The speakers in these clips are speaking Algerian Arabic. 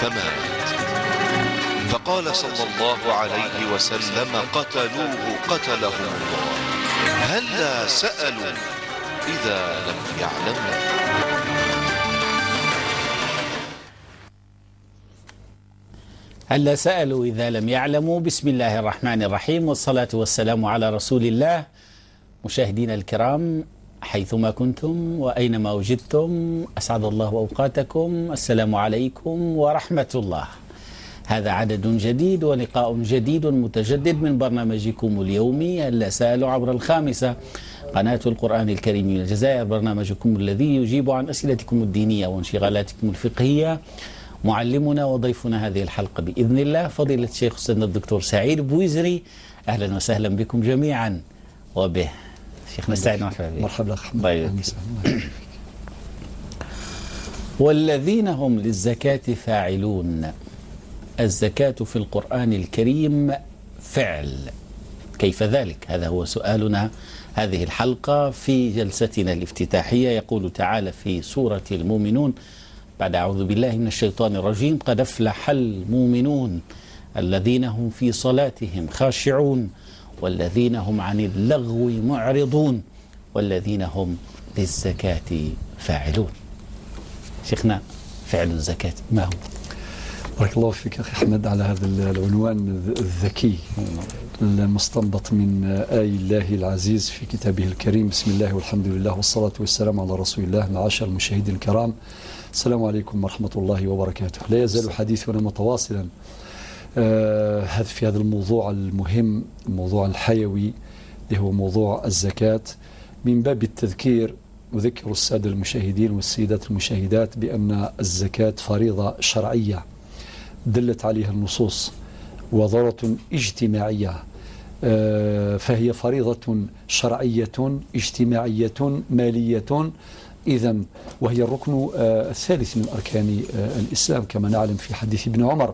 فمات. فقال صلى الله عليه وسلم: قتلوه قتلهم الله، هلا سألوا إذا لم يعلموا. هلا سألوا إذا لم يعلموا. بسم الله الرحمن الرحيم، والصلاة والسلام على رسول الله. مشاهدينا الكرام حيثما كنتم وأينما وجدتم، أسعد الله أوقاتكم. السلام عليكم ورحمة الله. هذا عدد جديد ولقاء جديد متجدد من برنامجكم اليومي هلا سألوا عبر الخامسة، قناة القرآن الكريم من الجزائر، برنامجكم الذي يجيب عن أسئلتكم الدينية وانشغالاتكم الفقهية. معلمنا وضيفنا هذه الحلقة بإذن الله فضيلة الشيخ أستاذنا الدكتور سعيد بويزري. أهلا وسهلا بكم جميعا وبه. شيخنا سعيد، مرحبا بك. مرحبا أخ أحمد. والذين هم للزكاة فاعلون. الزكاة في القرآن الكريم فعل، كيف ذلك؟ هذا هو سؤالنا هذه الحلقة في جلستنا الافتتاحية. يقول تعالى في سورة المؤمنون بعد أعوذ بالله من الشيطان الرجيم: قد أفلح المؤمنون الذين هم في صلاتهم خاشعون والذين هم عن اللغو معرضون والذين هم للزكاة فاعلون. شيخنا، فعل الزكاة ما هو؟ بارك الله فيك أخي أحمد على هذا العنوان الذكي المستنبط من آي الله العزيز في كتابه الكريم. بسم الله والحمد لله والصلاة والسلام على رسول الله. معاشر المشاهدين الكرام، السلام عليكم ورحمة الله وبركاته. لا يزال حديثنا متواصلا في هذا الموضوع المهم، الموضوع الحيوي اللي هو موضوع الزكاة. من باب التذكير أذكر السادة المشاهدين والسيدات المشاهدات بأن الزكاة فريضة شرعية دلت عليها النصوص، وضرورة اجتماعية، فهي فريضة شرعية اجتماعية مالية. إذن وهي الركن الثالث من أركان الإسلام كما نعلم في حديث ابن عمر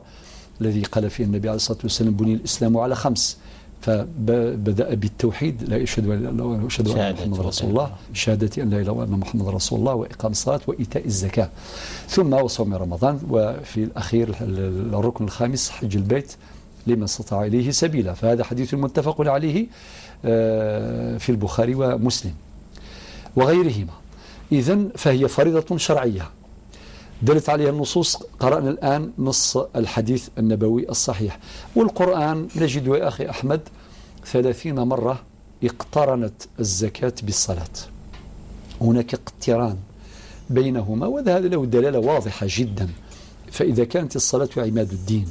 الذي قال فيه النبي عليه الصلاة والسلام: بني الإسلام على خمس. فبدأ بالتوحيد، لا أشهد أن محمد رسول الله، شهادة أن لا إله إلا الله محمد رسول الله، وإقام الصلاة وإيتاء الزكاة، ثم وصوم رمضان، وفي الأخير الركن الخامس حج البيت لمن استطاع إليه سبيلا. فهذا حديث متفق عليه في البخاري ومسلم وغيرهما. إذن فهي فريضة شرعية دلت عليها النصوص. قرأنا الآن نص الحديث النبوي الصحيح. والقرآن نجد يا أخي أحمد 30 مرة اقترنت الزكاة بالصلاة، هناك اقتران بينهما، وهذا له دلالة واضحة جدا. فإذا كانت الصلاة عماد الدين،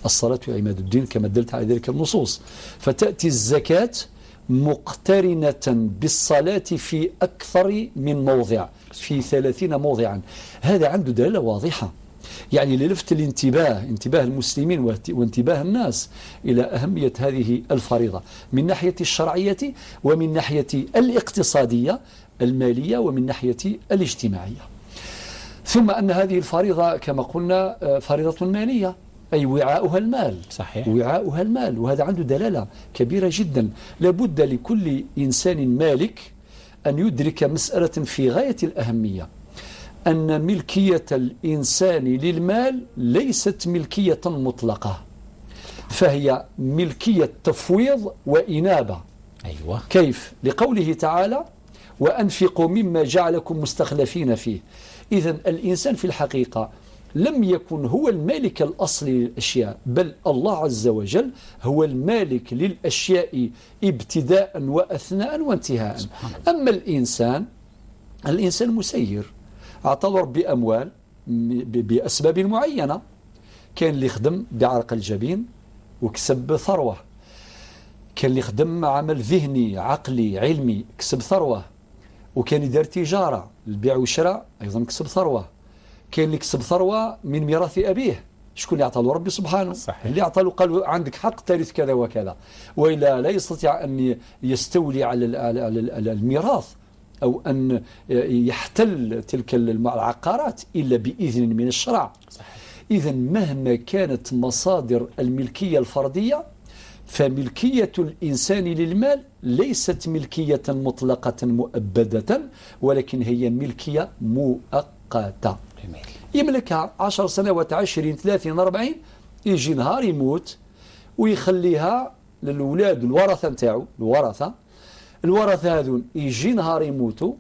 الصلاة عماد الدين كما دلت على ذلك النصوص، فتأتي الزكاة مقترنة بالصلاة في أكثر من موضع، في 30 موضعا. هذا عنده دلالة واضحة، يعني للفت الانتباه، انتباه المسلمين وانتباه الناس إلى أهمية هذه الفريضة من ناحية الشرعية ومن ناحية الاقتصادية المالية ومن ناحية الاجتماعية. ثم أن هذه الفريضة كما قلنا فريضة مالية، أي وعاؤها المال. صحيح. وعاؤها المال، وهذا عنده دلالة كبيرة جدا. لابد لكل إنسان مالك أن يدرك مسألة في غاية الأهمية، أن ملكية الإنسان للمال ليست ملكية مطلقة، فهي ملكية تفويض وإنابة. أيوة. كيف؟ لقوله تعالى: وأنفقوا مما جعلكم مستخلفين فيه. إذن الإنسان في الحقيقة لم يكن هو المالك الأصلي للأشياء، بل الله عز وجل هو المالك للأشياء ابتداء وأثناء وانتهاء. أما الإنسان، الإنسان مسير، أعطاه ربي أموال بأسباب معينة. كان اللي خدم بعرق الجبين وكسب ثروة، كان اللي خدم عمل ذهني عقلي علمي كسب ثروة، وكان يدير تجارة البيع والشراء أيضا كسب ثروة، كاين اللي كسب ثروة من ميراث أبيه. شكون اللي عطى له؟ ربي سبحانه. صحيح. اللي عطى له قال له عندك حق ترث كذا وكذا، وإلا لا يستطيع أن يستولي على الميراث أو أن يحتل تلك العقارات إلا بإذن من الشرع. إذا مهما كانت مصادر الملكية الفردية، فملكية الإنسان للمال ليست ملكية مطلقة مؤبدة، ولكن هي ملكية مؤقتة. جميل. يملكها 10 سنوات، 20، 30، 40، يجي نهار يموت ويخليها للولاد الورثة نتاعو. الورثة هذون يجي نهار يموتوا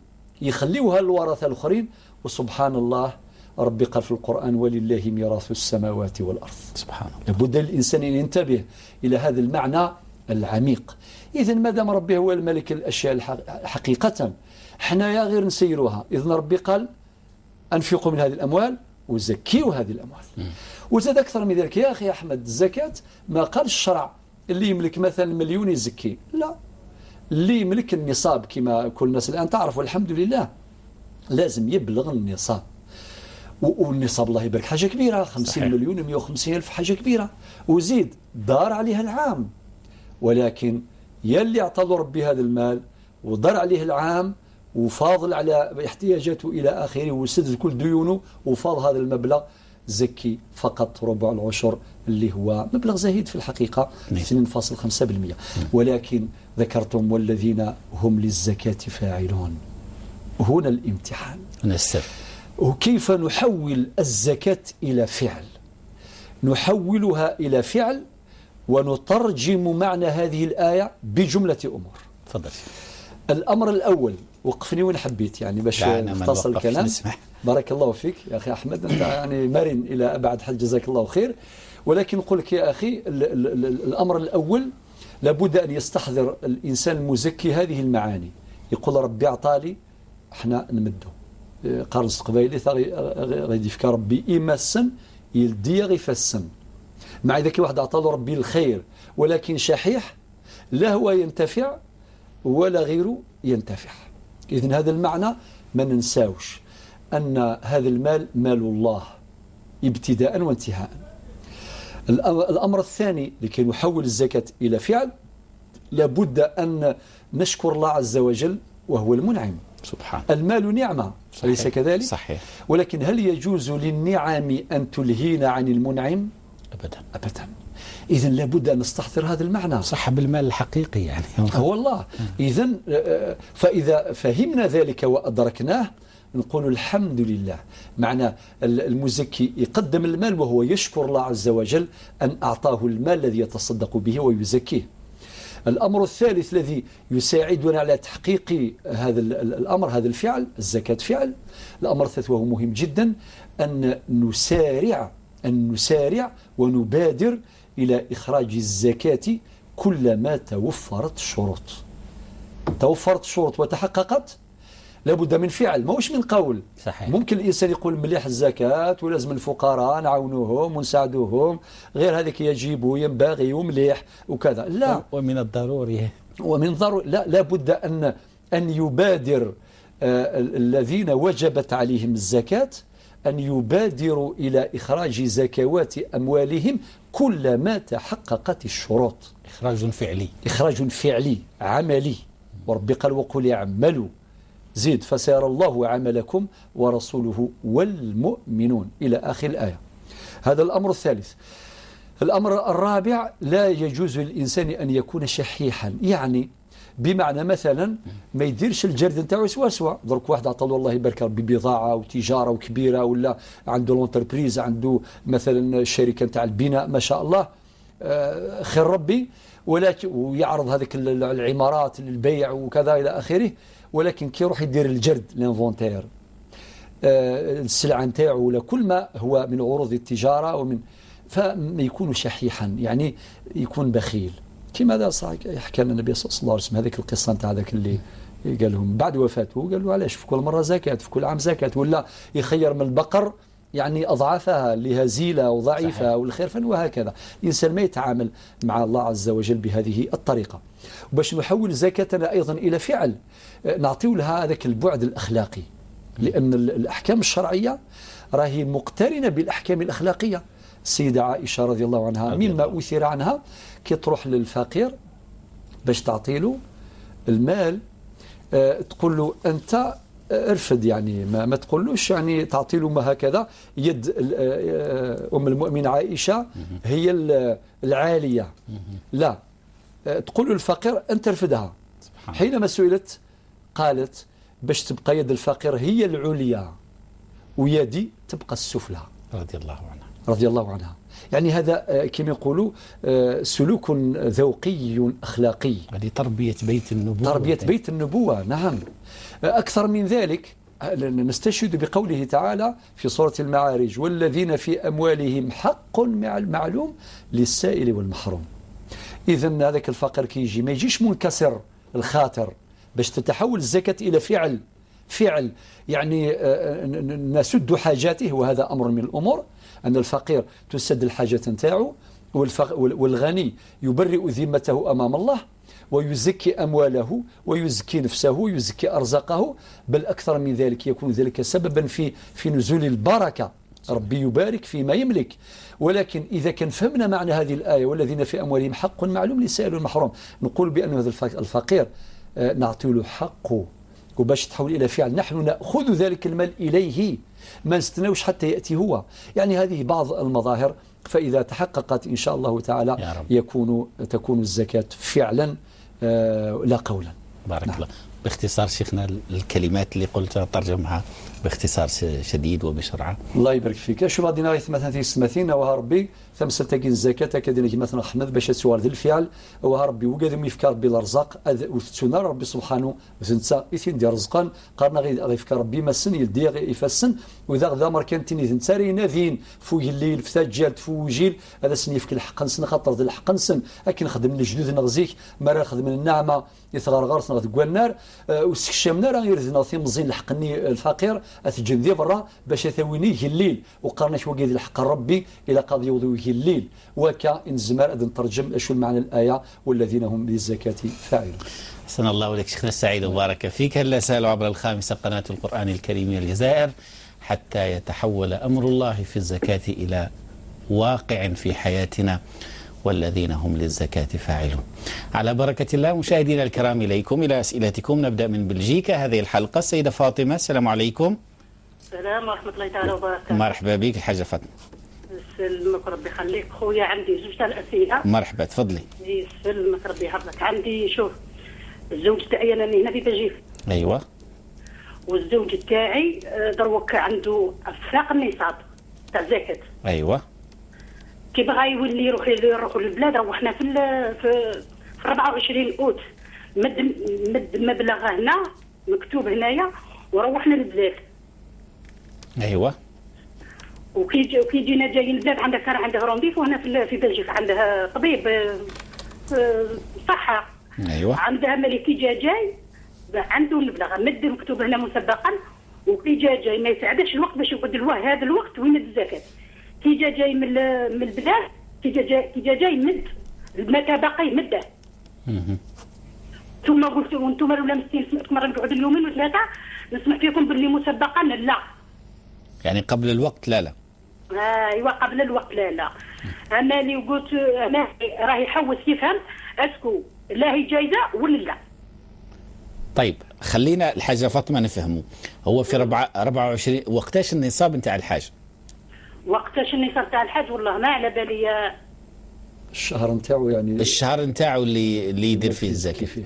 يخليوها للورثة الآخرين. وسبحان الله، ربي قال في القرآن ولله ميراث السماوات والأرض. سبحان الله. لابد للإنسان أن ينتبه إلى هذا المعنى العميق. إذا ما دام ربي هو الملك الأشياء حقيقة، حنايا غير نسيروها. إذن ربي قال أنفقوا من هذه الأموال وزكيوا هذه الأموال. وزاد أكثر من ذلك يا أخي أحمد، الزكاة ما قال الشرع اللي يملك مثلا مليون يزكي، لا، اللي يملك النصاب كما كل الناس الآن تعرف والحمد لله، لازم يبلغ النصاب. والنصاب الله يبارك حاجة كبيرة، 50 مليون 150 ألف حاجة كبيرة، وزيد دار عليها العام. ولكن يلي أعطى له ربي هذا المال ودار عليه العام وفاضل على احتياجاته إلى آخره وسدد كل ديونه وفاض هذا المبلغ، زكي فقط ربع العشر اللي هو مبلغ زهيد في الحقيقة 2.5%. ولكن ذكرتم والذين هم للزكاة فاعلون. هنا الامتحان، هنا السر. وكيف نحول الزكاة إلى فعل؟ نحولها إلى فعل ونترجم معنى هذه الآية بجملة أمور. تفضل. الأمر الأول، وقفني وين حبيت يعني باش نختصر الكلام. بارك الله فيك يا أخي أحمد، أنت يعني مرن إلى أبعد حد، جزاك الله خير. ولكن نقول لك يا أخي، الأمر الأول لابد أن يستحضر الإنسان المزكي هذه المعاني. يقول ربي أعطالي احنا نمده. قارنس قبايلي غادي يفكر ربي إما السن يلدي غيفسن. مع ذاك واحد أعطاه ربي الخير ولكن شحيح، لا هو ينتفع ولا غيره ينتفع. إذن هذا المعنى ما ننساوش، أن هذا المال مال الله ابتداء وانتهاء. الأمر الثاني لكي نحول الزكاة إلى فعل، لابد أن نشكر الله عز وجل وهو المنعم. سبحان. المال نعمة، أليس كذلك؟ صحيح. ولكن هل يجوز للنعم أن تلهينا عن المنعم؟ أبدا أبدا. إذن لابد أن نستحضر هذا المعنى. صاحب المال الحقيقي يعني هو الله. إذن فإذا فهمنا ذلك وأدركناه نقول الحمد لله. معنى المزكي يقدم المال وهو يشكر الله عز وجل أن أعطاه المال الذي يتصدق به ويزكيه. الأمر الثالث الذي يساعدنا على تحقيق هذا الأمر، هذا الفعل، الزكاة فعل. الأمر الثالث وهو مهم جدا، أن نسارع ونبادر إلى إخراج الزكاة كلما توفرت الشروط. توفرت الشروط وتحققت، لابد من فعل، ماهوش من قول. صحيح. ممكن الإنسان يقول مليح الزكاة ولازم الفقراء نعاونوهم ونساعدوهم، غير هذاك يجب وينبغي ومليح وكذا، لا. ومن الضروري، ومن ضروري، لا، لابد أن يبادر الذين وجبت عليهم الزكاة أن يبادروا إلى إخراج زكوات أموالهم كلما تحققت الشروط. إخراج فعلي، إخراج فعلي عملي. وربي قال وقل اعملوا، زيد فسيرى الله عملكم ورسوله والمؤمنون إلى آخر الآية. هذا الأمر الثالث. الأمر الرابع، لا يجوز للإنسان أن يكون شحيحا، يعني بمعنى مثلا ما يديرش الجرد نتاعو سوا سوا. درك واحد عطى له الله يبارك ربي بضاعة وتجارة وكبيره، ولا عنده l'entreprise، عنده مثلا شركة نتاع البناء ما شاء الله، خير ربي، ولكن ويعرض هذيك العمارات للبيع وكذا الى اخره، ولكن كي يروح يدير الجرد l'inventaire، السلعة نتاعو ولا كل ما هو من عروض التجارة ومن، فما يكون شحيحا، يعني يكون بخيل. كما هذا حكى لنا النبي صلى الله عليه وسلم هذيك القصة نتاع هذاك اللي قال لهم بعد وفاته، قال له علاش في كل مرة زكاة، في كل عام زكاة، ولا يخير من البقر يعني أضعافها اللي هزيلة وضعيفة والخرفان وهكذا. الإنسان ما يتعامل مع الله عز وجل بهذه الطريقة. وباش نحول زكاتنا أيضا إلى فعل، نعطيو لها هذاك البعد الأخلاقي، لأن الأحكام الشرعية راهي مقترنة بالأحكام الأخلاقية. السيدة عائشة رضي الله عنها مما أثر عنها كي تروح للفقير باش تعطيله المال، تقول له أنت ارفد، يعني ما تقولوش يعني تعطي له ما هكذا. يد أم المؤمن عائشة هي العالية، لا، تقول الفقير أنت ارفدها. حينما سئلت قالت باش تبقى يد الفقير هي العليا ويدي تبقى السفلى. رضي الله عنها. رضي الله عنها. يعني هذا كما يقولوا سلوك ذوقي أخلاقي. هذه تربية بيت النبوة. تربية بيت النبوة، نعم. أكثر من ذلك نستشهد بقوله تعالى في سورة المعارج: والذين في أموالهم حق معلوم للسائل والمحروم. إذن هذاك الفقير كيجي ما يجيش منكسر الخاطر باش تتحول الزكاة إلى فعل، فعل يعني نسد حاجاته، وهذا أمر من الأمور، أن الفقير تسد الحاجة نتاعو، والغني يبرئ ذمته أمام الله ويزكي أمواله ويزكي نفسه ويزكي أرزاقه، بل أكثر من ذلك يكون ذلك سببا في نزول البركة، ربي يبارك فيما يملك. ولكن إذا كان فهمنا معنى هذه الآية والذين في أموالهم حق معلوم للسائل والمحروم، نقول بأن هذا الفقير نعطي له حقه، وباش تحول إلى فعل نحن نأخذ ذلك المال إليه، ما نستناوش حتى يأتي هو. يعني هذه بعض المظاهر، فإذا تحققت إن شاء الله تعالى تكون الزكاة فعلا لا قولا. بارك نعم. الله. باختصار شيخنا، الكلمات اللي قلتها ترجمها باختصار شديد وبسرعة. الله يبارك فيك. شو غادي نغيث مثلا في السماثين وها ربي ثمسة تاكين الزكاة كدينا مثلا حمد باش تسوار ذي الفعل وها ربي وقادم يفكر ربي الارزاق وتسونا ربي سبحانه وتنسى يثين ديال رزقا قارنا غير يفكر ربي ما سن يدي يفسن واذا غدا مر كان تيني تنتاري ناذين فوق الليل في تاجال فوجيل هذا سن يفك الحق نسن خاطر ذي الحق نسن اكن نخدم الجدود نغزيك ما راه نخدم النعمة يتغرغر نغ النار وسكشمنا راه يرزنا في مزين الحقني الفقير اتجن ذي برا باش ثويني الليل وقرنا شو قيد الحق ربي الى قضي وضوي الليل وكا انزمار اذن ترجم شو المعنى الايه والذين هم للزكاة فاعلون. احسن الله اليك شيخنا السعيد وبارك فيك. هل سالوا عبر الخامسة قناة القران الكريم من الجزائر حتى يتحول امر الله في الزكاة الى واقع في حياتنا والذين هم للزكاة فاعلون. على بركة الله مشاهدينا الكرام، إليكم إلى أسئلتكم. نبدأ من بلجيكا هذه الحلقة. السيدة فاطمة، السلام عليكم. السلام ورحمة الله تعالى وبركاته. مرحبا بك الحاجة فاطمة. يسلمك ربي يخليك خويا، عندي زوج تاع الأسئلة. مرحبا تفضلي. يسلمك ربي يحفظك. عندي شوف الزوج تاعي أنا هنا في بلجيكا. أيوه. والزوج تاعي دروك عنده أفاق النصاب تاع الزكاة. أيوه. كي بغا يولي يروح للبلاد، روحنا في 24 اوت مد مبلغ هنا مكتوب هنايا وروحنا للبلاد. ايوا. وكي جينا جايين البلاد عندها كان عندها rendez-vous هنا في بلجيكا، عندها طبيب صحة. ايوا. عندها ملي كي جا جاي عنده المبلغ مد مكتوب هنا مسبقا، وكي جا جاي ما يساعدش الوقت باش يبدلوه هذا الوقت وين الزكاة. كي جا جاي من البلاد، كي جا جاي مد ما تبقى مده. ثم قلت وانتم ولا مسكين سمعتكم مرة نقعد اليومين وثلاثة نسمع فيكم باللي مسبقا لا. يعني قبل الوقت لا لا. ايوا قبل الوقت لا لا. انا اللي قلت انا راه يحوس يفهم est-ce que لا هي جايزة ولا لا. طيب خلينا الحاجة فاطمة نفهمه. هو في 24 وقتاش النصاب نتاع الحاج؟ وقتاش النصاب تاع الحاج والله ما على بالي. الشهر نتاعو يعني الشهر نتاعو اللي يدير فيه الزكاة.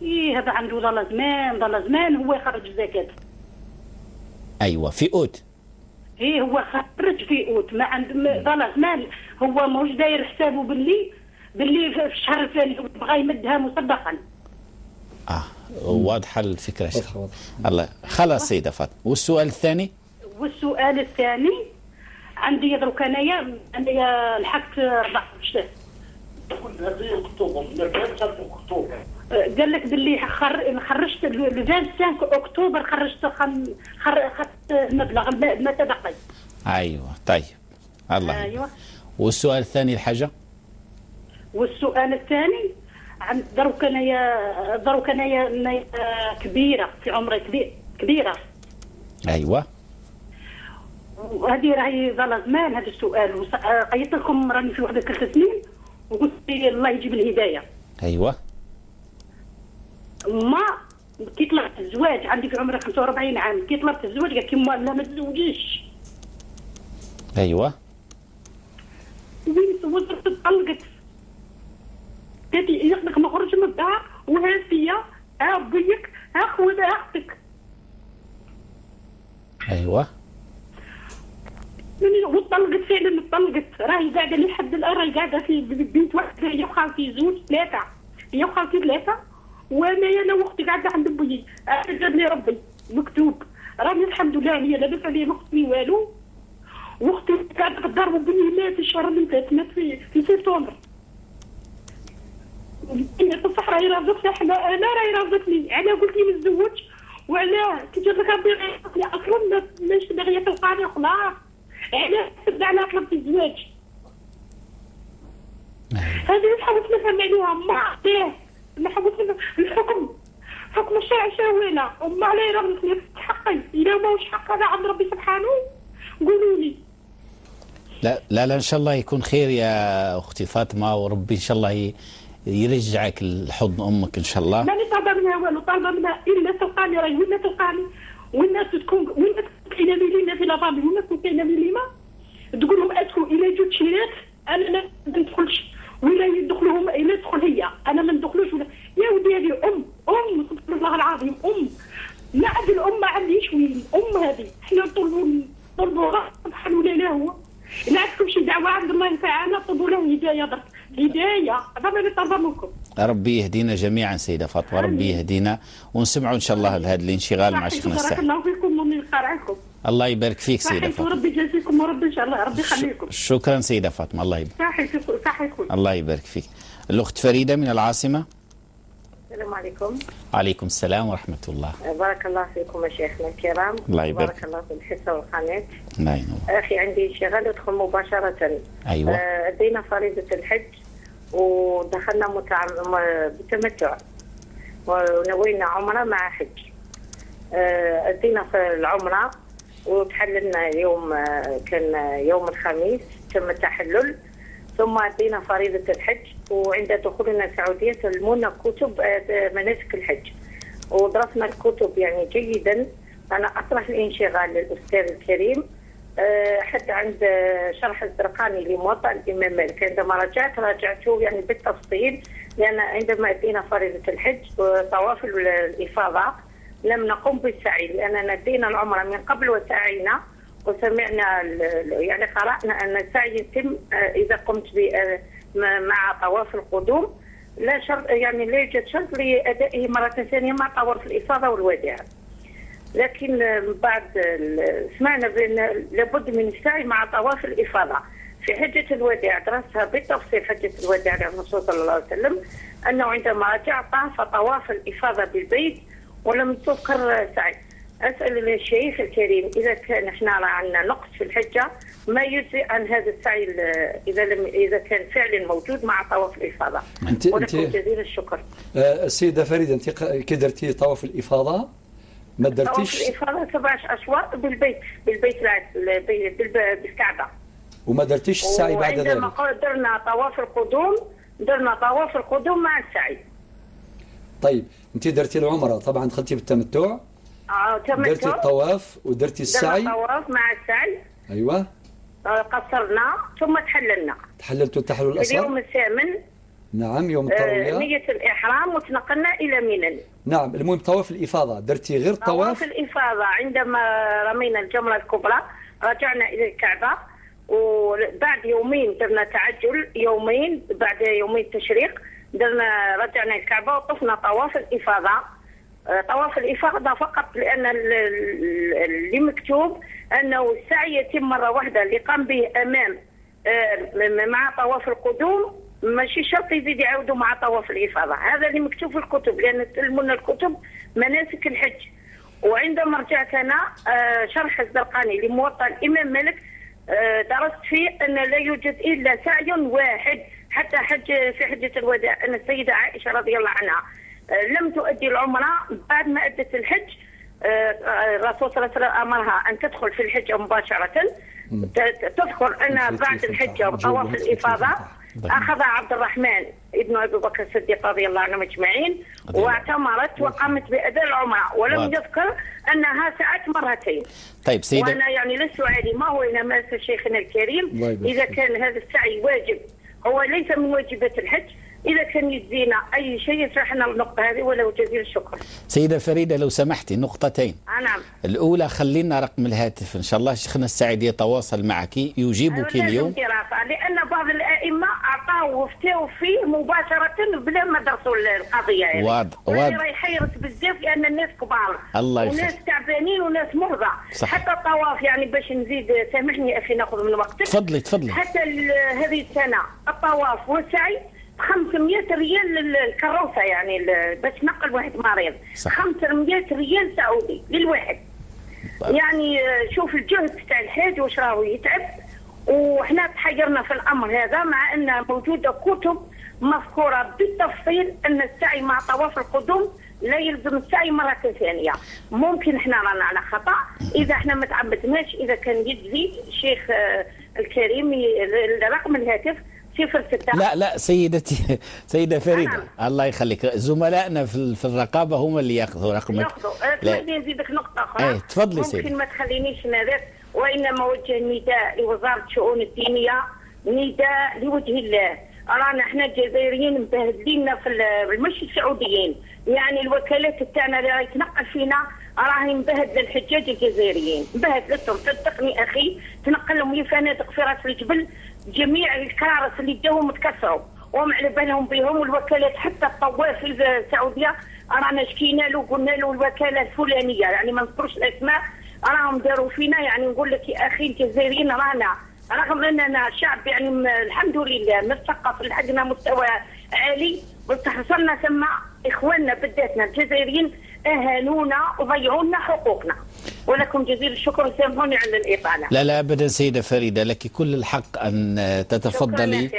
ايه هذا عنده ضل زمان، ضل زمان هو يخرج الزكاة. ايوه في اوت. ايه هو خرج في اوت، ما عند ضل زمان هو ماهوش داير حسابه باللي في الشهر الثاني بغى يمدها مسبقا. واضحة الفكرة. واضحة. الله خلاص سيده فاطمة. والسؤال الثاني؟ والسؤال الثاني عندي دروك انايا لحقت 14 اكتوبر. قال لك باللي خرجت le 25 اكتوبر خرجت المبلغ ما تبقي. ايوه طيب الله. ايوه. والسؤال الثاني الحاجة؟ والسؤال الثاني دروك انايا كبيرة في عمري كبيرة. ايوه. وهذه راهي ظل زمان هذا السؤال، عيطت لكم راني في وحده 3 سنين وقلت لي الله يجيب الهداية. ايوه. ما كي طلعت الزواج عندي في عمري 45 عام، كي طلبت الزواج قالت لي لا ما تزوجيش. ايوه. وين وزرت طلقت. قالت لي ياخذك ما خرج من الدار وها فيا ها بيك ها خويا اختك. ايوه. وطلقت فعلا، طلقت، راهي قاعدة لحد الان، راهي قاعدة في بيت واحدة، هي وخالتي زوج ثلاثة، هي وخالتي ثلاثة، وانا انا واختي قاعدة عند بوي. انا جابني ربي مكتوب، راني الحمد لله هي لاباس عليا ما خصني والو، واختي قاعدة في الدار، وبني مات الشهر اللي فات، مات في سبتمبر. بصح راهي رافضتني، حنا انا راهي رافضتني، انا قلت لي نتزوج، وعلاه كي جاب لك ربي اصلا ماشي باغية تلقاني خلاص، علاه تبدا على طلبت الزواج. هذه نحاول نفهم عليها، ما عطية نحاول نفهم الحكم، حكم الشرع شاوينا، وما عليه رافضتني حقي، الا ماهوش حق هذا عند ربي سبحانه قولوا لي. لا لا لا، ان شاء الله يكون خير يا اختي فاطمة، وربي ان شاء الله يرجعك لحضن امك ان شاء الله. ماني طالبه منها والو، طالبه منها الا تلقاني، راهي وين تلقاني، والناس تكون وين كاينه مليمه في la famille، وين تكون كاينه مليمه تقول لهم est-ce que الى جوج شيرات انا ما ندخلش، ولا يدخلوهم الا تدخل هي انا ما ندخلوش. ولا يا ودي هذه ام سبحان الله العظيم، ام ما عند الام ما عنديش وين ام هذه. حنا نطلبوا الله سبحانه ولا لا هو، الا عندكم شي دعوه عند الله تعالى طلبوا له هداية برك، هداية، هذا ما نطلب منكم. ربي يهدينا جميعا سيده فاطمة، ربي يهدينا ونسمعوا ان شاء الله لهذا الانشغال مع شيخنا بارك السعيد. الله فيكم ومن قرعكم. الله يبارك فيك سيده فاطمة، وربي يجازيكم وربي ان شاء الله ربي يخليكم. شكرا سيده فاطمة، الله يبارك. صحيح صحيح. الله يبارك فيك. الاخت فريدة من العاصمة. السلام عليكم. عليكم السلام ورحمة الله. بارك الله فيكم مشايخنا الكرام. الله يبارك. بارك الله في الحصة والقناة. الله ينور. اخي عندي انشغال ادخل مباشرة. ايوه. ادينا فريضة الحج ودخلنا بتمتع ونوينا عمره مع حج. ادينا في العمرة وتحللنا يوم، كان يوم الخميس تم التحلل، ثم ادينا فريضة الحج، وعند دخولنا السعودية سلمونا كتب مناسك الحج ودرسنا الكتب يعني جيدا. انا اطرح الانشغال للاستاذ الكريم حتى عند شرح الزرقاني لموطأ الامام مالك، عندما راجعته يعني بالتفصيل، لان عندما ادينا فريضة الحج وطواف الافاضة لم نقم بالسعي، لاننا ادينا العمرة من قبل وسعينا وسمعنا يعني قرانا ان السعي يتم اذا قمت مع طواف القدوم، لا شرط يعني لا يوجد شرط لادائه مرة ثانية مع طواف الافاضة والوداع. لكن بعد سمعنا بان لابد من السعي مع طواف الافاضة في حجه الوداع، درستها بالتفصيل حجه الوداع للرسول صلى الله عليه وسلم، انه عندما رجع طاف طواف الافاضة بالبيت ولم تذكر سعي. اسال الشيخ الكريم اذا كان احنا عندنا نقص في الحجة ما يجزي عن هذا السعي اذا كان فعلا موجود مع طواف الافاضة. ولكم جزيل الشكر. السيدة فريدة، انت كي درتي طواف الافاضة ما درتيش طواف الافاضة 7 اشواط بالبيت بالكعبة، وما درتيش السعي بعد ذلك؟ وعندما درنا طواف القدوم درنا طواف القدوم مع السعي. طيب انت درتي العمرة طبعا، دخلتي بالتمتع، درتي الطواف ودرتي السعي. درنا الطواف مع السعي. ايوه. قصرنا ثم تحللنا. تحللتوا التحلل الاصغر؟ اليوم الثامن. نعم، يوم التروية. نية الإحرام وتنقلنا إلى منى. نعم، المهم طواف الإفاضة، درتي غير طواف الإفاضة. عندما رمينا الجمرة الكبرى رجعنا إلى الكعبة، وبعد يومين درنا تعجل، يومين بعد يومين تشريق درنا رجعنا الكعبة وطفنا طواف الإفاضة. طواف الإفاضة فقط، لأن اللي مكتوب أنه السعي يتم مرة واحدة، اللي قام به أمام مع طواف القدوم ماشي شرط يزيد يعاودوا مع طواف الإفاضة، هذا اللي مكتوب في الكتب، لأن سلمونا الكتب مناسك الحج. وعندما رجعت أنا شرح الزرقاني لموطأ الإمام مالك درست فيه أن لا يوجد إلا سعي واحد حتى حج في حجة الوداع، أن السيدة عائشة رضي الله عنها لم تؤدي العمرة بعد ما أدت الحج، الرسول صلى الله عليه وسلم أمرها أن تدخل في الحجة مباشرة. تذكر أن بعد الحجة وطواف الإفاضة أخذ عبد الرحمن ابن أبي بكر الصديق رضي الله عنهم أجمعين واعتمرت وقامت بأداء العمرة، ولم يذكر أنها سعت مرتين. طيب سيدة، وأنا يعني لست عالمة، وإنما أسأل شيخنا الكريم إذا كان هذا السعي واجب، هو ليس من واجبات الحج، اذا كان يجزينا اي شيء يشرح لنا النقطة هذه ولو جزيل الشكر. سيده فريدة لو سمحتي نقطتين. نعم. الاولى خلينا رقم الهاتف ان شاء الله شيخنا السعيد يتواصل معك يجيبك اليوم. دراسة لان بعض الائمة اعطاوا وفتاوا فيه مباشرة بلا ما درسوا القضية يعني. واضح واضح. راهي حيرت بزاف لان الناس كبار. الله يخليك. وناس تعبانين وناس مرضى. صح. حتى الطواف يعني باش نزيد سامحني اخي ناخذ من وقتك. تفضلي تفضلي. حتى هذه السنة الطواف والسعي 500 ريال الكروسه يعني باش نقل واحد مريض. صح. 500 ريال سعودي للواحد. طيب. يعني شوف الجهد تاع الحاج واش راهو يتعب، وحنا تحيرنا في الامر هذا مع ان موجودة كتب مذكورة بالتفصيل ان السعي مع طواف القدوم لا يلزم السعي مرة ثانية. ممكن احنا رانا على خطا اذا احنا ما تعمدناش. اذا كان يجزي الشيخ الكريم رقم الهاتف 06. لا لا سيدتي سيدة فريدة. نعم. الله يخليك، زملائنا في الرقابة هم اللي ياخذوا رقمك. ياخذوا. تسمح نزيدك نقطة أخرى؟ ايه تفضلي سيدي. ممكن ما تخلينيش نذاك، وإنما وجه نداء لوزارة الشؤون الدينية، نداء لوجه الله. رانا احنا الجزائريين مبهدليننا في مش السعوديين، يعني الوكالات تاعنا اللي راهي تنقل فينا راهي مبهدله الحجاج الجزائريين، مبهدلتهم صدقني اخي، تنقل لهم لفنادق في راس الجبل، جميع الكرارس اللي داوهم تكسروا وهم على بالهم بهم. والوكالات حتى الطواف في السعودية رانا شكينا له قلنا له الوكالة الفلانية، يعني ما نذكرش الاسماء، راهم داروا فينا. يعني نقول لك يا اخي الجزائريين رانا رغم اننا شعب يعني الحمد لله مثقف لحقنا مستوى عالي، بس حصلنا ثم اخواننا بالذاتنا الجزائريين اهانونا وضيعونا حقوقنا. ولكم جزيل الشكر، سامحوني على الاطالة. لا لا ابدا سيده فريدة، لك كل الحق ان تتفضلي.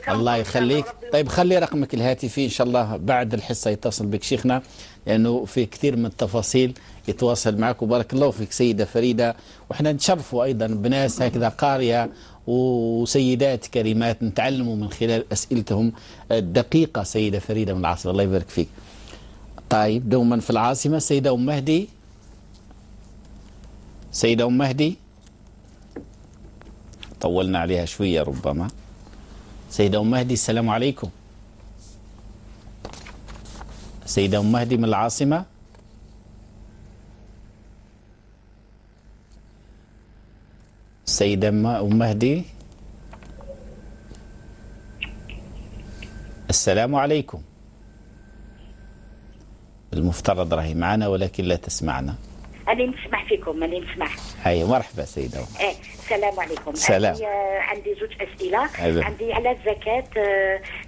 الله يخليك. طيب خلي رقمك الهاتفي ان شاء الله بعد الحصة يتصل بك شيخنا، لانه في كثير من التفاصيل يتواصل معك. وبارك الله فيك سيده فريدة، واحنا نتشرفوا ايضا بناس هكذا قارية وسيدات كريمات نتعلموا من خلال اسئلتهم الدقيقة. سيده فريدة من العاصمة، الله يبارك فيك. طيب دوما في العاصمة سيده ام مهدي. سيدة أم مهدي طولنا عليها شوية ربما. سيدة أم مهدي السلام عليكم. سيدة أم مهدي من العاصمة. سيدة أم مهدي السلام عليكم. المفترض راهي معنا ولكن لا تسمعنا. أنا نسمع فيكم، أنا نسمع. أي مرحبا سيدة. إيه السلام عليكم. سلام. عندي زوج أسئلة. أيوة. عندي على الزكاة،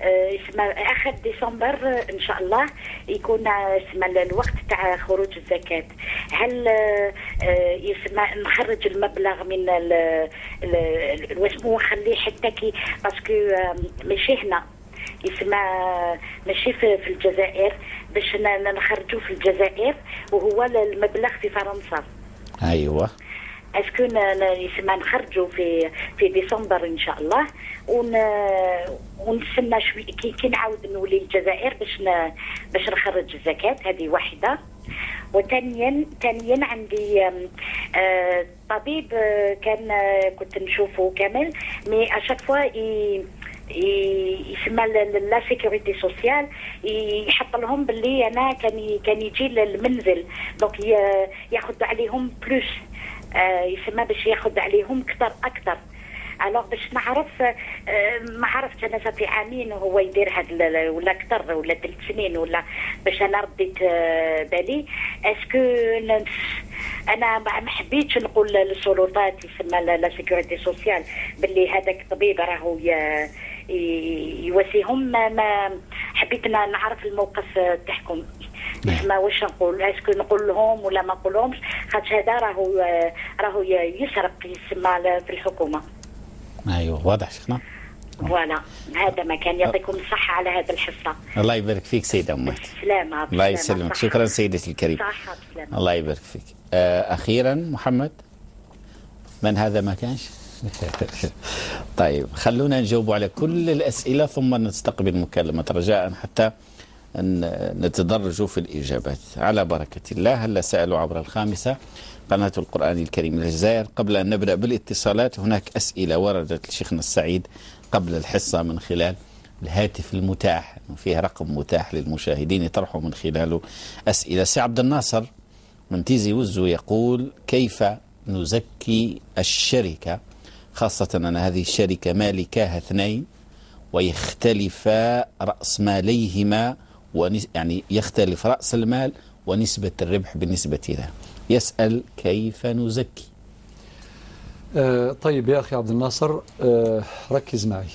اسمها آخر ديسمبر إن شاء الله يكون اسمها الوقت تاع خروج الزكاة. هل يسمى نخرج المبلغ من واسمو نخليه حتى كي parce que ماشي هنا يسمى ماشي في الجزائر باش نخرجوا في الجزائر وهو المبلغ في فرنسا. ايوه est-ce que يسمى نخرجوا في ديسمبر ان شاء الله ونستنى شوي كي نعاود نولي الجزائر باش نخرج الزكاة. هذه واحدة. وثانيا عندي طبيب كان كنت نشوفه كامل mais à chaque fois يسمى la sécurité sociale يحط لهم باللي انا كان يجي للمنزل donc ياخذ عليهم plus، يسمى باش ياخذ عليهم اكثر. alors باش نعرف ما عرفتش انا صافي عامين وهو يدير هاد ولا اكثر ولا 3 سنين ولا باش انا رديت بالي. est-ce que انا ما حبيتش نقول للسلطات يسمى la sécurité sociale باللي هذاك الطبيب راهو يواسيهم. ما حبيت نعرف الموقف تاعكم. ما واش نقول، est-ce que نقول لهم ولا ما نقولهمش، خاطر هذا راهو يسرق يسمى في الحكومة. ايوه واضح شيخنا. voilà هذا ما كان. يعطيكم الصحة على هذا الحصة. الله يبارك فيك سيده ام مهدي. بالسلامة. الله يسلمك. شكرا سيدتي الكريمة. صحة بالسلامة. الله يبارك فيك. اخيرا محمد، من هذا ما كانش؟ طيب خلونا نجاوب على كل الاسئلة ثم نستقبل مكالمة رجاء حتى نتدرج في الاجابات على بركة الله. هلا سالوا عبر الخامسة قناة القرآن الكريم الجزائر. قبل أن نبدأ بالاتصالات هناك أسئلة وردت لشيخنا السعيد قبل الحصة من خلال الهاتف المتاح، فيه رقم متاح للمشاهدين يطرحوا من خلاله أسئلة. سي عبد الناصر من تيزي وزو يقول: كيف نزكي الشركة، خاصة أن هذه الشركة مالكاها اثنين ويختلفا رأس ماليهما، يعني يختلف رأس المال ونسبة الربح بالنسبة له. يسأل كيف نزكي؟ طيب يا أخي عبد الناصر، ركز معي،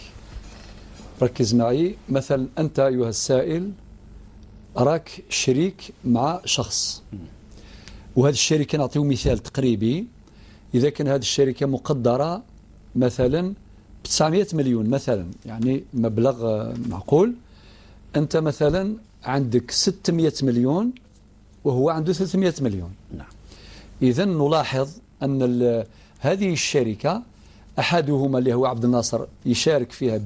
ركز معي. مثلا أنت أيها السائل راك شريك مع شخص، وهذه الشركة نعطيه مثال تقريبي، إذا كان هذه الشركة مقدرة مثلا ب 900 مليون مثلا، يعني مبلغ معقول، أنت مثلا عندك 600 مليون وهو عنده 300 مليون. نعم. إذا نلاحظ أن هذه الشركة أحدهما اللي هو عبد الناصر يشارك فيها